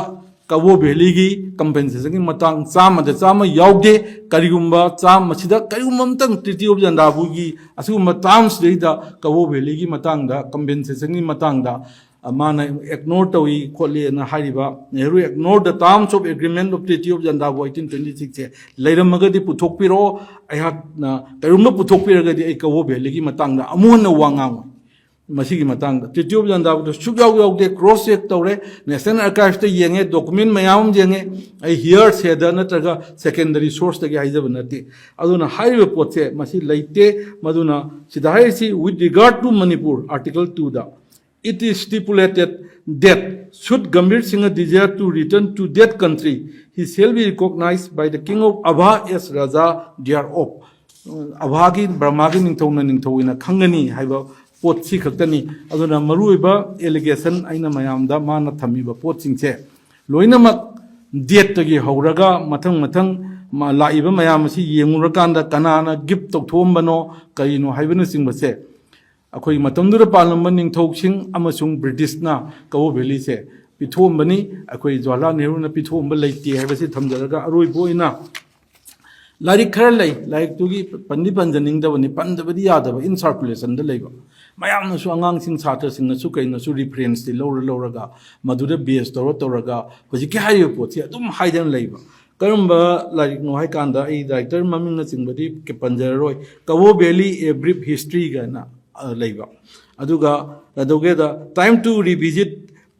ꯀꯕꯣ ꯚꯦꯂꯤꯒꯤ ꯀꯝꯄꯦꯟꯁꯦꯁꯟꯒꯤ ꯃꯇꯥꯡ ꯆꯥꯝꯃꯗ ꯆꯥꯝꯃ ꯌꯥꯎꯗꯦ꯫ ꯀꯔꯤꯒꯨꯝꯕ ꯆꯥꯝꯃ, ꯃꯁꯤꯗ ꯀꯔꯤꯒꯨꯝꯕ ꯑꯃꯇꯪ ꯇ꯭ꯔꯤꯇꯤ ꯑꯣꯐ ꯌꯟꯗꯥꯕꯨꯒꯤ ꯑꯁꯤꯒꯨꯝꯕ ꯇꯥꯔꯝꯁꯤꯗꯩꯗ ꯀꯕꯣ ꯚꯦꯂꯤꯒꯤ ꯃꯇꯥꯡꯗ, ꯀꯝꯄꯦꯟꯁꯦꯁꯟꯒꯤ ꯃꯇꯥꯡꯗ, ꯑ, ꯃꯥꯅ ꯏꯒꯅꯣꯔ ꯇꯧꯏ ꯈꯣꯠꯂꯤ ꯑꯅ ꯍꯥꯏꯔꯤꯕ "Nehru ignored the terms of agreement of Treaty of Yandabo eighteen twenty six" ꯁꯦ ꯂꯩꯔꯝꯃꯒꯗꯤ ꯄꯨꯊꯣꯛꯄꯤꯔꯛꯑꯣ꯫ ꯑꯩꯍꯥꯛꯅ ꯀꯔꯤꯒꯨꯝꯕ ꯄꯨꯊꯣꯛꯄꯤꯔꯒꯗꯤ ꯑꯩ ꯀꯕꯣ ꯚꯦꯂꯤꯒꯤ ꯃꯇꯥꯡꯗ ꯑꯃꯨꯛ ꯍꯟꯅ ꯋꯥ ꯉꯥꯡꯉꯣꯏ꯫ ꯃꯁꯤꯒꯤ ꯃꯇꯥꯡꯗ ꯇ꯭ꯔꯤꯇꯤ ꯑꯣꯐ ꯌꯟꯗꯥꯕꯨꯗ ꯁꯨꯛꯌꯥꯎ ꯌꯥꯎꯗꯦ, ꯀ꯭ꯔꯣꯁ ꯆꯦꯛ ꯇꯧꯔꯦ, ꯅꯦꯁꯅꯦꯜ ꯑꯥꯔꯀꯥꯏꯚꯁꯇ ꯌꯦꯡꯉꯦ, ꯗꯣꯀꯨꯃꯦꯟ ꯃꯌꯥꯝ ꯑꯃ ꯌꯦꯡꯉꯦ꯫ ꯑꯩ ꯍꯤꯌꯔ ꯁꯦꯗ ꯅꯠꯇ꯭ꯔꯒ ꯁꯦꯀꯦꯟꯗꯔꯤ ꯁꯣꯔꯁꯇꯒꯤ ꯍꯥꯏꯖꯕ ꯅꯠꯇꯦ꯫ ꯑꯗꯨꯅ ꯍꯥꯏꯔꯤꯕ ꯄꯣꯠꯁꯦ ꯃꯁꯤ ꯂꯩꯇꯦ꯫ ꯃꯗꯨꯅ ꯁꯤꯗ ꯍꯥꯏꯔꯤꯁꯤ, "With regard to Manipur, Article two the, it is stipulated that should Gambhir Singh desire to return to that country, he shall be recognized by the King of Abha as Raja thereof." ꯑꯚꯥꯒꯤ, ꯕ꯭ꯔꯍꯃꯥꯒꯤ ꯅꯤꯡꯊꯧꯅ ꯅꯤꯡꯊꯧ ꯑꯣꯏꯅ ꯈꯪꯒꯅꯤ ꯍꯥꯏꯕ ꯄꯣꯠꯁꯤ ꯈꯛꯇꯅꯤ꯫ ꯑꯗꯨꯅ ꯃꯔꯨꯑꯣꯏꯕ ꯑꯦꯂꯤꯒꯦꯁꯟ ꯑꯩꯅ ꯃꯌꯥꯝꯗ ꯃꯥꯅ ꯊꯝꯃꯤꯕ ꯄꯣꯠꯁꯤꯡꯁꯦ ꯂꯣꯏꯅꯃꯛ ꯗꯦꯠꯇꯒꯤ ꯍꯧꯔꯒ ꯃꯊꯪ ꯃꯊꯪ ꯃ-, ꯂꯥꯛꯏꯕ ꯃꯌꯥꯝ ꯑꯁꯤ ꯌꯦꯡꯉꯨꯔꯀꯥꯟꯗ ꯀꯅꯥꯅ ꯒꯤꯐ ꯇꯧꯊꯣꯛꯑꯝꯕꯅꯣ, ꯀꯔꯤꯅꯣ ꯍꯥꯏꯕꯅꯆꯤꯡꯕꯁꯦ ꯑꯩꯈꯣꯏꯒꯤ ꯃꯇꯝꯗꯨꯗ ꯄꯥꯜꯂꯝꯕ ꯅꯤꯡꯊꯧꯁꯤꯡ ꯑꯃꯁꯨꯡ ꯕ꯭ꯔꯤꯇꯤꯁꯅ ꯀꯕꯣ ꯚꯦꯂꯤꯁꯦ ꯄꯤꯊꯣꯛꯑꯝꯕꯅꯤ꯫ ꯑꯩꯈꯣꯏ ꯖꯋꯥꯍꯔꯂꯥꯜ ꯅꯦꯍꯔꯨꯅ ꯄꯤꯊꯣꯛꯑꯝꯕ ꯂꯩꯇꯦ ꯍꯥꯏꯕꯁꯤ ꯊꯝꯖꯔꯒ, ꯑꯔꯣꯏꯕ ꯑꯣꯏꯅ ꯂꯥꯏꯔꯤꯛ ꯈꯔ ꯂꯩ, ꯂꯥꯏꯔꯤꯛꯇꯨꯒꯤ ꯄꯟꯗꯤ ꯄꯟꯖꯅꯤꯡꯗꯕꯅꯤ, ꯄꯟꯗꯕꯗꯤ ꯌꯥꯗꯕ, ꯏꯟ ꯁꯥꯔꯀꯨꯂꯦꯁꯟꯗ ꯂꯩꯕ꯫ ꯃꯌꯥꯝꯅꯁꯨ, ꯑꯉꯥꯡꯁꯤꯡ, ꯁꯥꯇ꯭ꯔꯁꯤꯡꯅꯁꯨ ꯀꯩꯅꯁꯨ ꯔꯤꯐꯔꯦꯟꯁꯇꯤ ꯂꯧꯔ ꯂꯧꯔꯒ, ꯃꯗꯨꯗ ꯕꯦꯁ ꯇꯧꯔ ꯇꯧꯔꯒ ꯍꯧꯖꯤꯛꯀꯤ ꯍꯥꯏꯔꯤꯕ ꯄꯣꯠꯁꯤ ꯑꯗꯨꯝ ꯍꯥꯏꯗꯅ ꯂꯩꯕ꯫ ꯀꯔꯝꯕ ꯂꯥꯏꯔꯤꯛꯅꯣ ꯍꯥꯏꯀꯥꯟꯗ, ꯑꯩ director ꯃꯃꯤꯡꯅꯆꯤꯡꯕꯗꯤ ꯄꯟꯖꯔꯔꯣꯏ, "Kabo Valley: A Brief History" ꯀꯥꯏꯅ ꯑ, ꯂꯩꯕ꯫ ꯑꯗꯨꯒ ꯀꯩꯗꯧꯒꯦꯗ, Time to Revisit,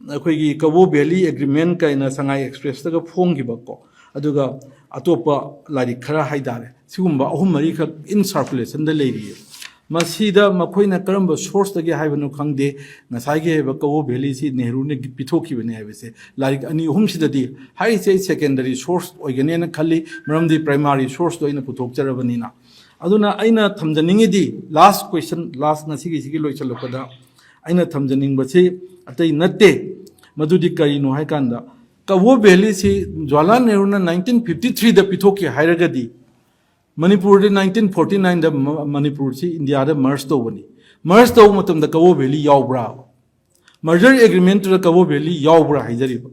ꯑꯩꯈꯣꯏꯒꯤ ꯀꯕꯣ ꯚꯦꯂꯤ ꯑꯦꯒ꯭ꯔꯤꯃꯦꯟ ꯀꯥꯏꯅ ꯁꯉꯥꯏ ꯑꯦꯛꯁꯄ꯭ꯔꯦꯁꯇꯒ ꯐꯣꯡꯈꯤꯕꯀꯣ, ꯑꯗꯨꯒ ꯑꯇꯣꯞꯄ ꯂꯥꯏꯔꯤꯛ ꯈꯔ ꯍꯥꯏꯇꯥꯔꯦ, ꯁꯤꯒꯨꯝꯕ ꯑꯍꯨꯝ ꯃꯔꯤꯈꯛ in circulation ꯗ ꯂꯩꯔꯤꯌꯦ꯫ ꯃꯁꯤꯗ ꯃꯈꯣꯏꯅ ꯀꯔꯝꯕ source ꯇꯒꯤ ꯍꯥꯏꯕꯅꯣ ꯈꯪꯗꯦ, ꯉꯁꯥꯏꯒꯤ ꯍꯥꯏꯕ ꯀꯕꯣ ꯚꯦꯂꯤꯁꯤ ꯅꯦꯍꯔꯨꯅ ꯄꯤꯊꯣꯛꯈꯤꯕꯅꯦ ꯍꯥꯏꯕꯁꯦ ꯂꯥꯏꯔꯤꯛ ꯑꯅꯤ ꯑꯍꯨꯝꯁꯤꯗꯗꯤ ꯍꯥꯏꯔꯤꯁꯦ꯫ ꯑꯩ secondary source ꯑꯣꯏꯒꯅꯦꯅ ꯈꯜꯂꯤ, ꯃꯔꯝꯗꯤ primary source ꯇꯣ ꯑꯩꯅ ꯄꯨꯊꯣꯛꯆꯔꯕꯅꯤꯅ꯫ ꯑꯗꯨꯅ ꯑꯩꯅ ꯊꯝꯖꯅꯤꯡꯉꯤꯗꯤ, last question, last, ꯉꯁꯤꯒꯤꯁꯤꯒꯤ ꯂꯣꯏꯁꯤꯜꯂꯛꯄꯗ ꯑꯩꯅ ꯊꯝꯖꯅꯤꯡꯕꯁꯤ ꯑꯇꯩ ꯅꯠꯇꯦ, ꯃꯗꯨꯗꯤ ꯀꯔꯤꯅꯣ ꯍꯥꯏꯀꯥꯟꯗ, ꯀꯕꯣ ꯚꯦꯂꯤꯁꯤ ꯖꯋꯥꯍꯔꯂꯥꯜ ꯅꯦꯍꯔꯨꯅ nineteen fifty three ꯗ ꯄꯤꯊꯣꯛꯈꯤ ꯍꯥꯏꯔꯒꯗꯤ, ꯃꯅꯤꯄꯨꯔꯗꯤ nineteen forty nine ꯗ ꯃ-, ꯃꯅꯤꯄꯨꯔꯁꯤ ꯏꯟꯗꯤꯌꯥꯗ merge ꯇꯧꯕꯅꯤ꯫ Merge ꯇꯧꯕ ꯃꯇꯝꯗ ꯀꯕꯣ ꯚꯦꯂꯤ ꯌꯥꯎꯕ꯭ꯔꯥ? Merger agreement ꯇꯨꯗ ꯀꯕꯣ ꯚꯦꯂꯤ ꯌꯥꯎꯕ꯭ꯔꯥ ꯍꯥꯏꯖꯔꯤꯕ꯫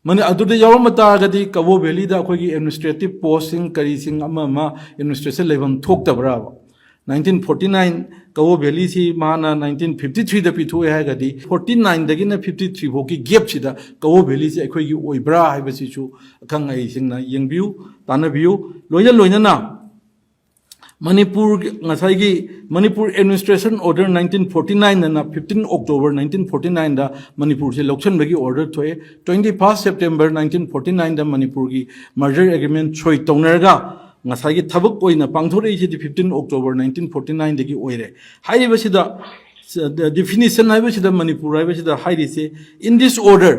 ꯃꯅꯤ-, ꯑꯗꯨꯗ ꯌꯥꯎꯔꯝꯕ ꯇꯥꯔꯒꯗꯤ ꯀꯕꯣ ꯚꯦꯂꯤꯗ ꯑꯩꯈꯣꯏꯒꯤ administrative post ꯁꯤꯡ ꯀꯔꯤꯁꯤꯡ ꯑꯃ ꯑꯃ administration ꯂꯩꯐꯝ ꯊꯣꯛꯇꯕ꯭ꯔꯥꯕ? Nineteen forty nine ꯀꯕꯣ ꯚꯦꯂꯤꯁꯤ ꯃꯥꯅ nineteen fifty three ꯗ ꯄꯤꯊꯣꯛꯑꯦ ꯍꯥꯏꯔꯒꯗꯤ, forty nine ꯗꯒꯤꯅ fifty three ꯐꯥꯎꯒꯤ gap ꯁꯤꯗ ꯀꯕꯣ ꯚꯦꯂꯤꯁꯤ ꯑꯩꯈꯣꯏꯒꯤ ꯑꯣꯏꯕ꯭ꯔꯥ ꯍꯥꯏꯕꯁꯤꯁꯨ ꯑꯈꯪ ꯑꯍꯩꯁꯤꯡꯅ ꯌꯦꯡꯕꯤꯌꯨ, ꯇꯥꯟꯅꯕꯤꯌꯨ꯫ ꯂꯣꯏꯅ ꯂꯣꯏꯅꯅ ꯃꯅꯤꯄꯨꯔꯒꯤ, ꯉꯁꯥꯏꯒꯤ Manipur Administration Order nineteen forty nine ꯑꯅ fifteen October nineteen forty nine ꯗ ꯃꯅꯤꯄꯨꯔꯁꯦ ꯂꯧꯁꯤꯟꯕꯒꯤ order ꯊꯣꯛꯑꯦ꯫ Twenty first September nineteen forty nine ꯗ ꯃꯅꯤꯄꯨꯔꯒꯤ merger agreement ꯁꯣꯏ ꯇꯧꯅꯔꯒ ꯉꯁꯥꯏꯒꯤ ꯊꯕꯛ ꯑꯣꯏꯅ ꯄꯥꯡꯊꯣꯔꯛꯏꯁꯤꯗꯤ fifteen October nineteen forty nine ꯗꯒꯤ ꯑꯣꯏꯔꯦ꯫ ꯍꯥꯏꯔꯤꯕꯁꯤꯗ, ꯗꯤꯐꯤꯅꯤꯁꯟ ꯍꯥꯏꯕꯁꯤꯗ, ꯃꯅꯤꯄꯨꯔ ꯍꯥꯏꯕꯁꯤꯗ ꯍꯥꯏꯔꯤꯁꯦ, "In this order,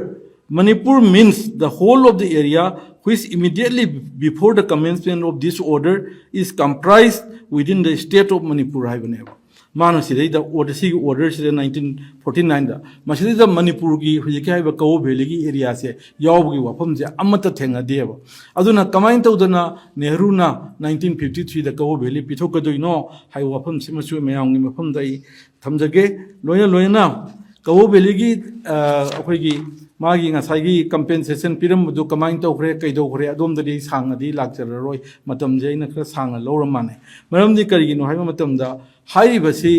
Manipur means the whole of the area which immediately before the commencement of this order is comprised within the state of Manipur" ꯍꯥꯏꯕꯅꯦꯕ꯫ ꯃꯥꯅ ꯁꯤꯗꯩꯗ order, ꯁꯤꯒꯤ order ꯁꯤꯗ nineteen forty nine ꯗ, ꯃꯁꯤꯗꯩꯗ ꯃꯅꯤꯄꯨꯔꯒꯤ ꯍꯧꯖꯤꯛꯀꯤ ꯍꯥꯏꯔꯤꯕ ꯀꯕꯣ ꯚꯦꯂꯤꯒꯤ area ꯁꯦ ꯌꯥꯎꯕꯒꯤ ꯋꯥꯐꯝꯁꯦ ꯑꯃꯠꯇ ꯊꯦꯡꯅꯗꯦꯕ꯫ ꯑꯗꯨꯅ ꯀꯃꯥꯏꯅ ꯇꯧꯗꯅ ꯅꯦꯍꯔꯨꯅ nineteen fifty three ꯗ ꯀꯕꯣ ꯚꯦꯂꯤ ꯄꯤꯊꯣꯛꯀꯗꯣꯏꯅꯣ ꯍꯥꯏꯕ ꯋꯥꯐꯝꯁꯤꯃꯁꯨ ꯃꯌꯥꯝꯒꯤ ꯃꯐꯝꯗ ꯑꯩ ꯊꯝꯖꯒꯦ꯫ ꯂꯣꯏꯅ ꯂꯣꯏꯅꯅ ꯀꯕꯣ ꯚꯦꯂꯤꯒꯤ, ꯑ, ꯑꯩꯈꯣꯏꯒꯤ ꯃꯥꯒꯤ ꯉꯁꯥꯏꯒꯤ compensation ꯄꯤꯔꯝꯕꯗꯨ ꯀꯃꯥꯏꯅ ꯇꯧꯈ꯭ꯔꯦ, ꯀꯩꯗꯧꯈ꯭ꯔꯦ, ꯑꯗꯣꯝꯗꯗꯤ ꯑꯩ ꯁꯥꯡꯅꯗꯤ ꯂꯥꯛꯆꯔꯔꯣꯏ, ꯃꯇꯝꯁꯦ ꯑꯩꯅ ꯈꯔ ꯁꯥꯡꯅ ꯂꯧꯔ ꯃꯥꯟꯅꯦ꯫ ꯃꯔꯝꯗꯤ ꯀꯔꯤꯒꯤꯅꯣ ꯍꯥꯏꯕ ꯃꯇꯝꯗ, ꯍꯥꯏꯔꯤꯕꯁꯤ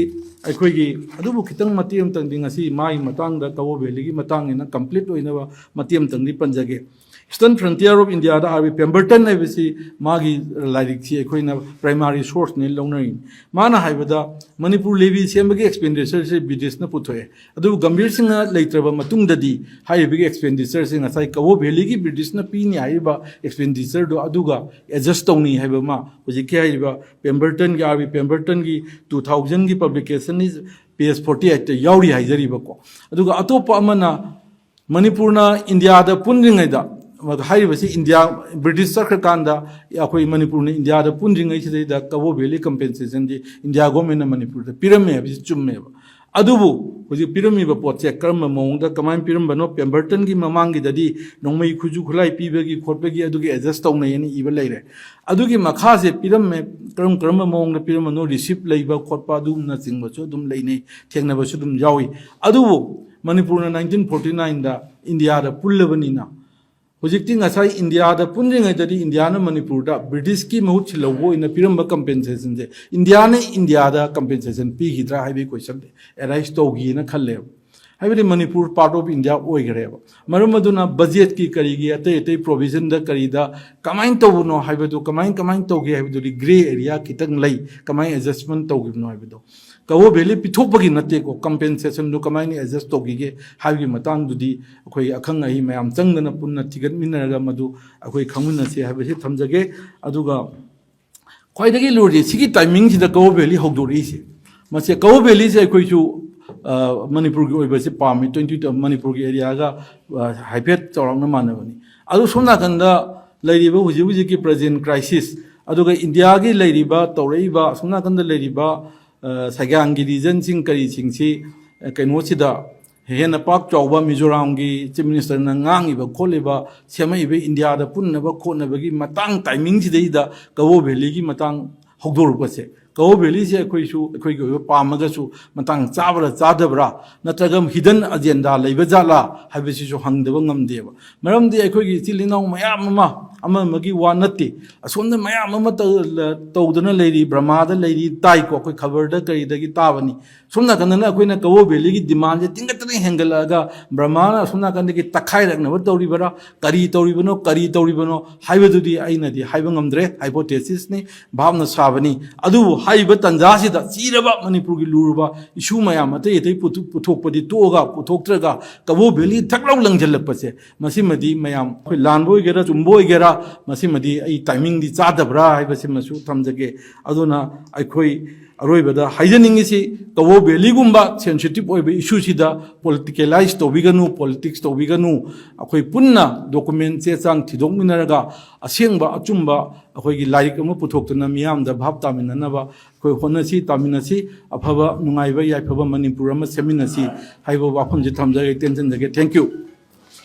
ꯑꯩꯈꯣꯏꯒꯤ, ꯑꯗꯨꯕꯨ ꯈꯤꯇꯪ ꯃꯇꯦꯛ ꯑꯃꯇꯪꯗꯤ ꯉꯁꯤ ꯃꯥꯒꯤ ꯃꯇꯥꯡꯗ, ꯀꯕꯣ ꯚꯦꯂꯤꯒꯤ ꯃꯇꯥꯡꯅꯤꯅ complete ꯑꯣꯏꯅꯕ ꯃꯇꯦꯛ ꯑꯃꯇꯪꯗꯤ ꯄꯟꯖꯒꯦ꯫ Eastern Frontier of Indiaꯗ R V Pemberton ꯍꯥꯏꯕꯁꯤ ꯃꯥꯒꯤ ꯂꯥꯏꯔꯤꯛꯁꯤ ꯑꯩꯈꯣꯏꯅ primary sourceꯅꯤ ꯂꯧꯅꯔꯤꯅꯤ꯫ ꯃꯥꯅ ꯍꯥꯏꯕꯗ ꯃꯅꯤꯄꯨꯔ levy ꯁꯦꯝꯕꯒꯤ expenditureꯁꯤ Britishꯅ ꯄꯨꯊꯣꯛꯑꯦ, ꯑꯗꯨꯕꯨ ꯒꯝꯚꯤꯔ ꯁꯤꯡꯍ ꯂꯩꯇ꯭ꯔꯕ ꯃꯇꯨꯡꯗꯗꯤ ꯍꯥꯏꯔꯤꯕꯒꯤ expenditureꯁꯤ ꯉꯁꯥꯏ ꯀꯕꯣ ꯚꯦꯂꯤꯒꯤ Britishꯅ ꯄꯤꯅꯤ ꯍꯥꯏꯔꯤꯕ expenditureꯗꯣ ꯑꯗꯨꯒ adjust ꯇꯧꯅꯤ ꯍꯥꯏꯕ ꯑꯃ ꯍꯧꯖꯤꯛꯀꯤ ꯍꯥꯏꯔꯤꯕ Pembertonꯒꯤ, R V Pembertonꯒꯤ two thousandꯒꯤ publicationꯅꯤ, page forty eightꯇ ꯌꯥꯎꯔꯤ ꯍꯥꯏꯖꯔꯤꯕꯀꯣ꯫ ꯑꯗꯨꯒ ꯑꯇꯣꯞꯄ ꯑꯃꯅ ꯃꯅꯤꯄꯨꯔꯅ ꯏꯟꯗꯤꯌꯥꯗ ꯄꯨꯟꯗ꯭ꯔꯤꯉꯩꯗ, ꯍꯥꯏꯔꯤꯕꯁꯤ ꯏꯟꯗꯤꯌꯥ, ꯕ꯭ꯔꯤꯇꯤꯁ ꯆꯠꯈ꯭ꯔꯀꯥꯟꯗ ꯑꯩꯈꯣꯏ ꯃꯅꯤꯄꯨꯔꯅ ꯏꯟꯗꯤꯌꯥꯗ ꯄꯨꯟꯗ꯭ꯔꯤꯉꯩꯁꯤꯗꯩꯗ ꯀꯕꯣ ꯚꯦꯂꯤ compensationꯗꯤ ꯏꯟꯗꯤꯌꯥ ꯒꯣꯔꯃꯦꯟꯅ ꯃꯅꯤꯄꯨꯔꯗ ꯄꯤꯔꯝꯃꯦ ꯍꯥꯏꯕꯁꯤ ꯆꯨꯝꯃꯦꯕ꯫ ꯑꯗꯨꯕꯨ ꯍꯧꯖꯤꯛ ꯄꯤꯔꯝꯃꯤꯕ ꯄꯣꯠꯁꯦ ꯀꯔꯝꯕ ꯃꯑꯣꯡꯗ ꯀꯃꯥꯏꯅ ꯄꯤꯔꯝꯕꯅꯣ? ꯄꯦꯝꯕꯔꯇꯟꯒꯤ ꯃꯃꯥꯡꯒꯤꯗꯗꯤ ꯅꯣꯡꯃꯩ ꯈꯨꯠꯁꯨ ꯈꯨꯠꯂꯥꯏ ꯄꯤꯕꯒꯤ ꯈꯣꯠꯄꯒꯤ ꯑꯗꯨꯒꯤ adjust ꯇꯧꯅꯩ ꯍꯥꯏꯅ ꯏꯕ ꯂꯩꯔꯦ꯫ ꯑꯗꯨꯒꯤ ꯃꯈꯥꯁꯦ ꯄꯤꯔꯝꯃꯦ, ꯀꯔꯝ ꯀꯔꯝꯕ ꯃꯑꯣꯡꯗ ꯄꯤꯔꯝꯕꯅꯣ, receipt ꯂꯩꯕ ꯈꯣꯠꯄ ꯑꯗꯨꯝꯅꯆꯤꯡꯕꯁꯨ ꯑꯗꯨꯝ ꯂꯩꯅꯩ, ꯊꯦꯡꯅꯕꯁꯨ ꯑꯗꯨꯝ ꯌꯥꯎꯏ꯫ ꯑꯗꯨꯕꯨ ꯃꯅꯤꯄꯨꯔꯅ nineteen forty nineꯗ ꯏꯟꯗꯤꯌꯥꯗ ꯄꯨꯜꯂꯕꯅꯤꯅ ꯍꯧꯖꯤꯛꯇꯤ ꯉꯁꯥꯏ ꯏꯟꯗꯤꯌꯥꯗ ꯄꯨꯟꯗ꯭ꯔꯤꯉꯩꯗꯗꯤ ꯏꯟꯗꯤꯌꯥꯅ ꯃꯅꯤꯄꯨꯔꯗ ꯕ꯭ꯔꯤꯇꯤꯁꯀꯤ ꯃꯍꯨꯠ ꯁꯤꯜꯍꯧꯕ ꯑꯣꯏꯅ ꯄꯤꯔꯝꯕ compensationꯁꯦ ꯏꯟꯗꯤꯌꯥꯅ ꯏꯟꯗꯤꯌꯥꯗ compensation ꯄꯤꯈꯤꯗ꯭ꯔꯥ ꯍꯥꯏꯕꯒꯤ questionꯗꯤ arise ꯇꯧꯈꯤꯅ ꯈꯜꯂꯦꯕ꯫ ꯍꯥꯏꯕꯗꯤ ꯃꯅꯤꯄꯨꯔ part of India ꯑꯣꯏꯈ꯭ꯔꯦꯕ꯫ ꯃꯔꯝ ꯑꯗꯨꯅ budgetꯀꯤ ꯀꯔꯤꯒꯤ ꯑꯇꯩ ꯑꯇꯩ provisionꯗ ꯀꯔꯤꯗ ꯀꯃꯥꯏꯅ ꯇꯧꯕꯅꯣ ꯍꯥꯏꯕꯗꯨ, ꯀꯃꯥꯏ ꯀꯃꯥꯏꯅ ꯇꯧꯒꯦ ꯍꯥꯏꯕꯗꯨꯗꯤ grey area ꯈꯤꯇꯪ ꯂꯩ, ꯀꯃꯥꯏꯅ adjustment ꯇꯧꯈꯤꯕꯅꯣ ꯍꯥꯏꯕꯗꯣ꯫ ꯀꯕꯣ ꯚꯦꯂꯤ ꯄꯤꯊꯣꯛꯄꯒꯤ ꯅꯠꯇꯦꯀꯣ, compensationꯗꯨ ꯀꯃꯥꯏꯅ adjust ꯇꯧꯈꯤꯒꯦ ꯍꯥꯏꯕꯒꯤ ꯃꯇꯥꯡꯗꯨꯗꯤ ꯑꯩꯈꯣꯏ ꯑꯈꯪ ꯑꯍꯩ ꯃꯌꯥꯝ ꯆꯪꯗꯅ ꯄꯨꯟꯅ ꯊꯤꯒꯠꯃꯤꯟꯅꯔꯒ ꯃꯗꯨ ꯑꯩꯈꯣꯏ ꯈꯪꯃꯤꯟꯅꯁꯤ ꯍꯥꯏꯕꯁꯤ ꯊꯝꯖꯒꯦ꯫ ꯑꯗꯨꯒ ꯈ꯭ꯋꯥꯏꯗꯒꯤ ꯂꯨꯔꯤꯁꯦ ꯁꯤꯒꯤ timingꯁꯤꯗ ꯀꯕꯣ ꯚꯦꯂꯤ ꯍꯧꯗꯣꯔꯛꯏꯁꯦ꯫ ꯃꯁꯦ ꯀꯕꯣ ꯚꯦꯂꯤꯁꯦ ꯑꯩꯈꯣꯏꯁꯨ, ꯑ, ꯃꯅꯤꯄꯨꯔꯒꯤ ꯑꯣꯏꯕꯁꯦ ꯄꯥꯝꯃꯤ, twenty ꯇꯨ ꯃꯅꯤꯄꯨꯔꯒꯤ areaꯒ, ꯑ, ꯍꯥꯏꯐꯦꯠ ꯆꯥꯎꯔꯥꯛꯅ ꯃꯥꯟꯅꯕꯅꯤ꯫ ꯑꯗꯨ ꯁꯣꯝ ꯅꯥꯀꯟꯗ ꯂꯩꯔꯤꯕ ꯍꯧꯖꯤꯛ ꯍꯧꯖꯤꯛꯀꯤ present crisis, ꯑꯗꯨꯒ ꯏꯟꯗꯤꯌꯥꯒꯤ ꯂꯩꯔꯤꯕ, ꯇꯧꯔꯛꯏꯕ, ꯑꯁꯣꯝ ꯅꯥꯀꯟꯗ ꯂꯩꯔꯤꯕ, ꯑ, ꯁꯩꯒꯥꯡꯒꯤ regionꯁꯤꯡ ꯀꯔꯤꯁꯤꯡꯁꯤ, ꯑ, ꯀꯩꯅꯣꯁꯤꯗ ꯍꯦꯟꯅ ꯄꯥꯛ ꯆꯥꯎꯕ ꯃꯤꯖꯣꯔꯥꯝꯒꯤ Chief Ministerꯅ ꯉꯥꯡꯉꯤꯕ ꯈꯣꯠꯂꯤꯕ ꯁꯦꯝꯃꯛꯏꯕ ꯏꯟꯗꯤꯌꯥꯗ ꯄꯨꯟꯅꯕ ꯈꯣꯠꯅꯕꯒꯤ ꯃꯇꯥꯡ timingꯁꯤꯗꯩꯗ ꯀꯕꯣ ꯚꯦꯂꯤꯒꯤ ꯃꯇꯥꯡ ꯍꯧꯗꯣꯔꯛꯄꯁꯦ ꯀꯕꯣ ꯚꯦꯂꯤꯁꯦ ꯑꯩꯈꯣꯏꯁꯨ ꯑꯩꯈꯣꯏꯒꯤ ꯑꯣꯏꯕ ꯄꯥꯝꯃꯒꯁꯨ ꯃꯇꯥꯡ ꯆꯥꯕ꯭ꯔꯥ ꯆꯥꯗꯕ꯭ꯔꯥ, ꯅꯠꯇ꯭ꯔꯒ ꯍꯤꯗꯟ ꯑꯖꯦꯟꯗꯥ ꯂꯩꯕ ꯖꯥꯠꯂꯥ ꯍꯥꯏꯕꯁꯤꯁꯨ ꯍꯪꯗꯕ ꯉꯝꯗꯦꯕ꯫ ꯃꯔꯝꯗꯤ ꯑꯩꯈꯣꯏꯒꯤ ꯏꯆꯤꯜ ꯏꯅꯥꯎ ꯃꯌꯥꯝ ꯑꯃ, ꯑꯃ ꯑꯃꯒꯤ ꯋꯥ ꯅꯠꯇꯦ, ꯑꯁꯣꯝꯗ ꯃꯌꯥꯝ ꯑꯃ ꯇꯧ-, ꯇꯧꯗꯅ ꯂꯩꯔꯤ, ꯕ꯭ꯔꯃꯥꯗ ꯂꯩꯔꯤ, ꯇꯥꯏꯀꯣ, ꯑꯩꯈꯣꯏ ꯈꯕꯔꯗ ꯀꯔꯤꯗꯒꯤ ꯇꯥꯕꯅꯤ꯫ ꯁꯣꯝ ꯅꯥꯀꯟꯗꯅ ꯑꯩꯈꯣꯏꯅ ꯀꯕꯣ ꯚꯦꯂꯤꯒꯤ ꯗꯤꯃꯥꯟꯁꯦ ꯇꯤꯡꯒꯠꯇꯅ ꯍꯦꯟꯒꯠꯂꯛꯑꯒ ꯕ꯭ꯔꯃꯥꯅ ꯑꯁꯣꯝ ꯅꯥꯀꯟꯗꯒꯤ ꯇꯛꯈꯥꯏꯔꯛꯅꯕ ꯇꯧꯔꯤꯕꯔꯥ, ꯀꯔꯤ ꯇꯧꯔꯤꯕꯅꯣ, ꯀꯔꯤ ꯇꯧꯔꯤꯕꯅꯣ ꯍꯥꯏꯕꯗꯨꯗꯤ ꯑꯩꯅꯗꯤ ꯍꯥꯏꯕ ꯉꯝꯗ꯭ꯔꯦ, ꯍꯥꯏꯄꯣꯊꯦꯁꯤꯁꯅꯤ, ꯚꯥꯞꯅ ꯁꯥꯕꯅꯤ꯫ ꯑꯗꯨꯕꯨ ꯍꯥꯏꯔꯤꯕ ꯇꯥꯟꯖꯥꯁꯤꯗ ꯆꯤꯔꯕ ꯃꯅꯤꯄꯨꯔꯒꯤ ꯂꯨꯔꯕ ꯏꯁꯨ ꯃꯌꯥꯝ ꯑꯇꯩ ꯑꯇꯩ ꯄꯨꯊꯣꯛ-, ꯄꯨꯊꯣꯛꯄꯗꯤ ꯇꯣꯛꯑꯒ, ꯄꯨꯊꯣꯛꯇ꯭ꯔꯒ ꯀꯕꯣ ꯚꯦꯂꯤ ꯊꯛ ꯂꯥꯎ ꯂꯪꯁꯤꯜꯂꯛꯄꯁꯦ, ꯃꯁꯤꯃꯗꯤ ꯃꯌꯥꯝ ꯑꯩꯈꯣꯏ ꯂꯥꯟꯕ ꯑꯣꯏꯒꯦꯔꯥ, ꯆꯨꯝꯕ ꯑꯣꯏꯒꯦꯔꯥ, ꯃꯁꯤꯃꯗꯤ ꯑꯩ ꯇꯥꯏꯃꯤꯡꯗꯤ ꯆꯥꯗꯕ꯭ꯔꯥ ꯍꯥꯏꯕꯁꯤꯃꯁꯨ ꯊꯝꯖꯒꯦ꯫ ꯑꯗꯨꯅ ꯑꯩꯈꯣꯏ ꯑꯔꯣꯏꯕꯗ ꯍꯥꯏꯖꯅꯤꯡꯉꯤꯁꯤ, ꯀꯕꯣ ꯚꯦꯂꯤꯒꯨꯝꯕ ꯁꯦꯟꯁꯤꯇꯤꯚ ꯑꯣꯏꯕ ꯏꯁꯨꯁꯤꯗ ꯄꯣꯂꯤꯇꯤꯀꯦꯂꯥꯏꯁ ꯇꯧꯕꯤꯒꯅꯨ, ꯄꯣꯂꯤꯇꯤꯛꯁ ꯇꯧꯕꯤꯒꯅꯨ꯫ ꯑꯩꯈꯣꯏ ꯄꯨꯟꯅ ꯗꯣꯀꯨꯃꯦꯟ ꯆꯦ ꯆꯥꯡ ꯊꯤꯗꯣꯛꯃꯤꯟꯅꯔꯒ ꯑꯁꯦꯡꯕ ꯑꯆꯨꯝꯕ ꯑꯩꯈꯣꯏꯒꯤ ꯂꯥꯏꯔꯤꯛ ꯑꯃ ꯄꯨꯊꯣꯛꯇꯨꯅ ꯃꯤꯌꯥꯝꯗ ꯚꯥꯞ ꯇꯥꯃꯤꯟꯅꯅꯕ ꯑꯩꯈꯣꯏ ꯍꯣꯠꯅꯁꯤ, ꯇꯥꯃꯤꯟꯅꯁꯤ꯫ ꯑꯐꯕ, ꯅꯨꯡꯉꯥꯏꯕ, ꯌꯥꯏꯐꯕ ꯃꯅꯤꯄꯨꯔ ꯑꯃ ꯁꯦꯝꯃꯤꯟꯅꯁꯤ ꯍꯥꯏꯕ ꯋꯥꯐꯝꯁꯤ ꯊꯝꯖꯒꯦ, ꯇꯦꯟꯁꯤꯟꯖꯒꯦ꯫ Thank you꯫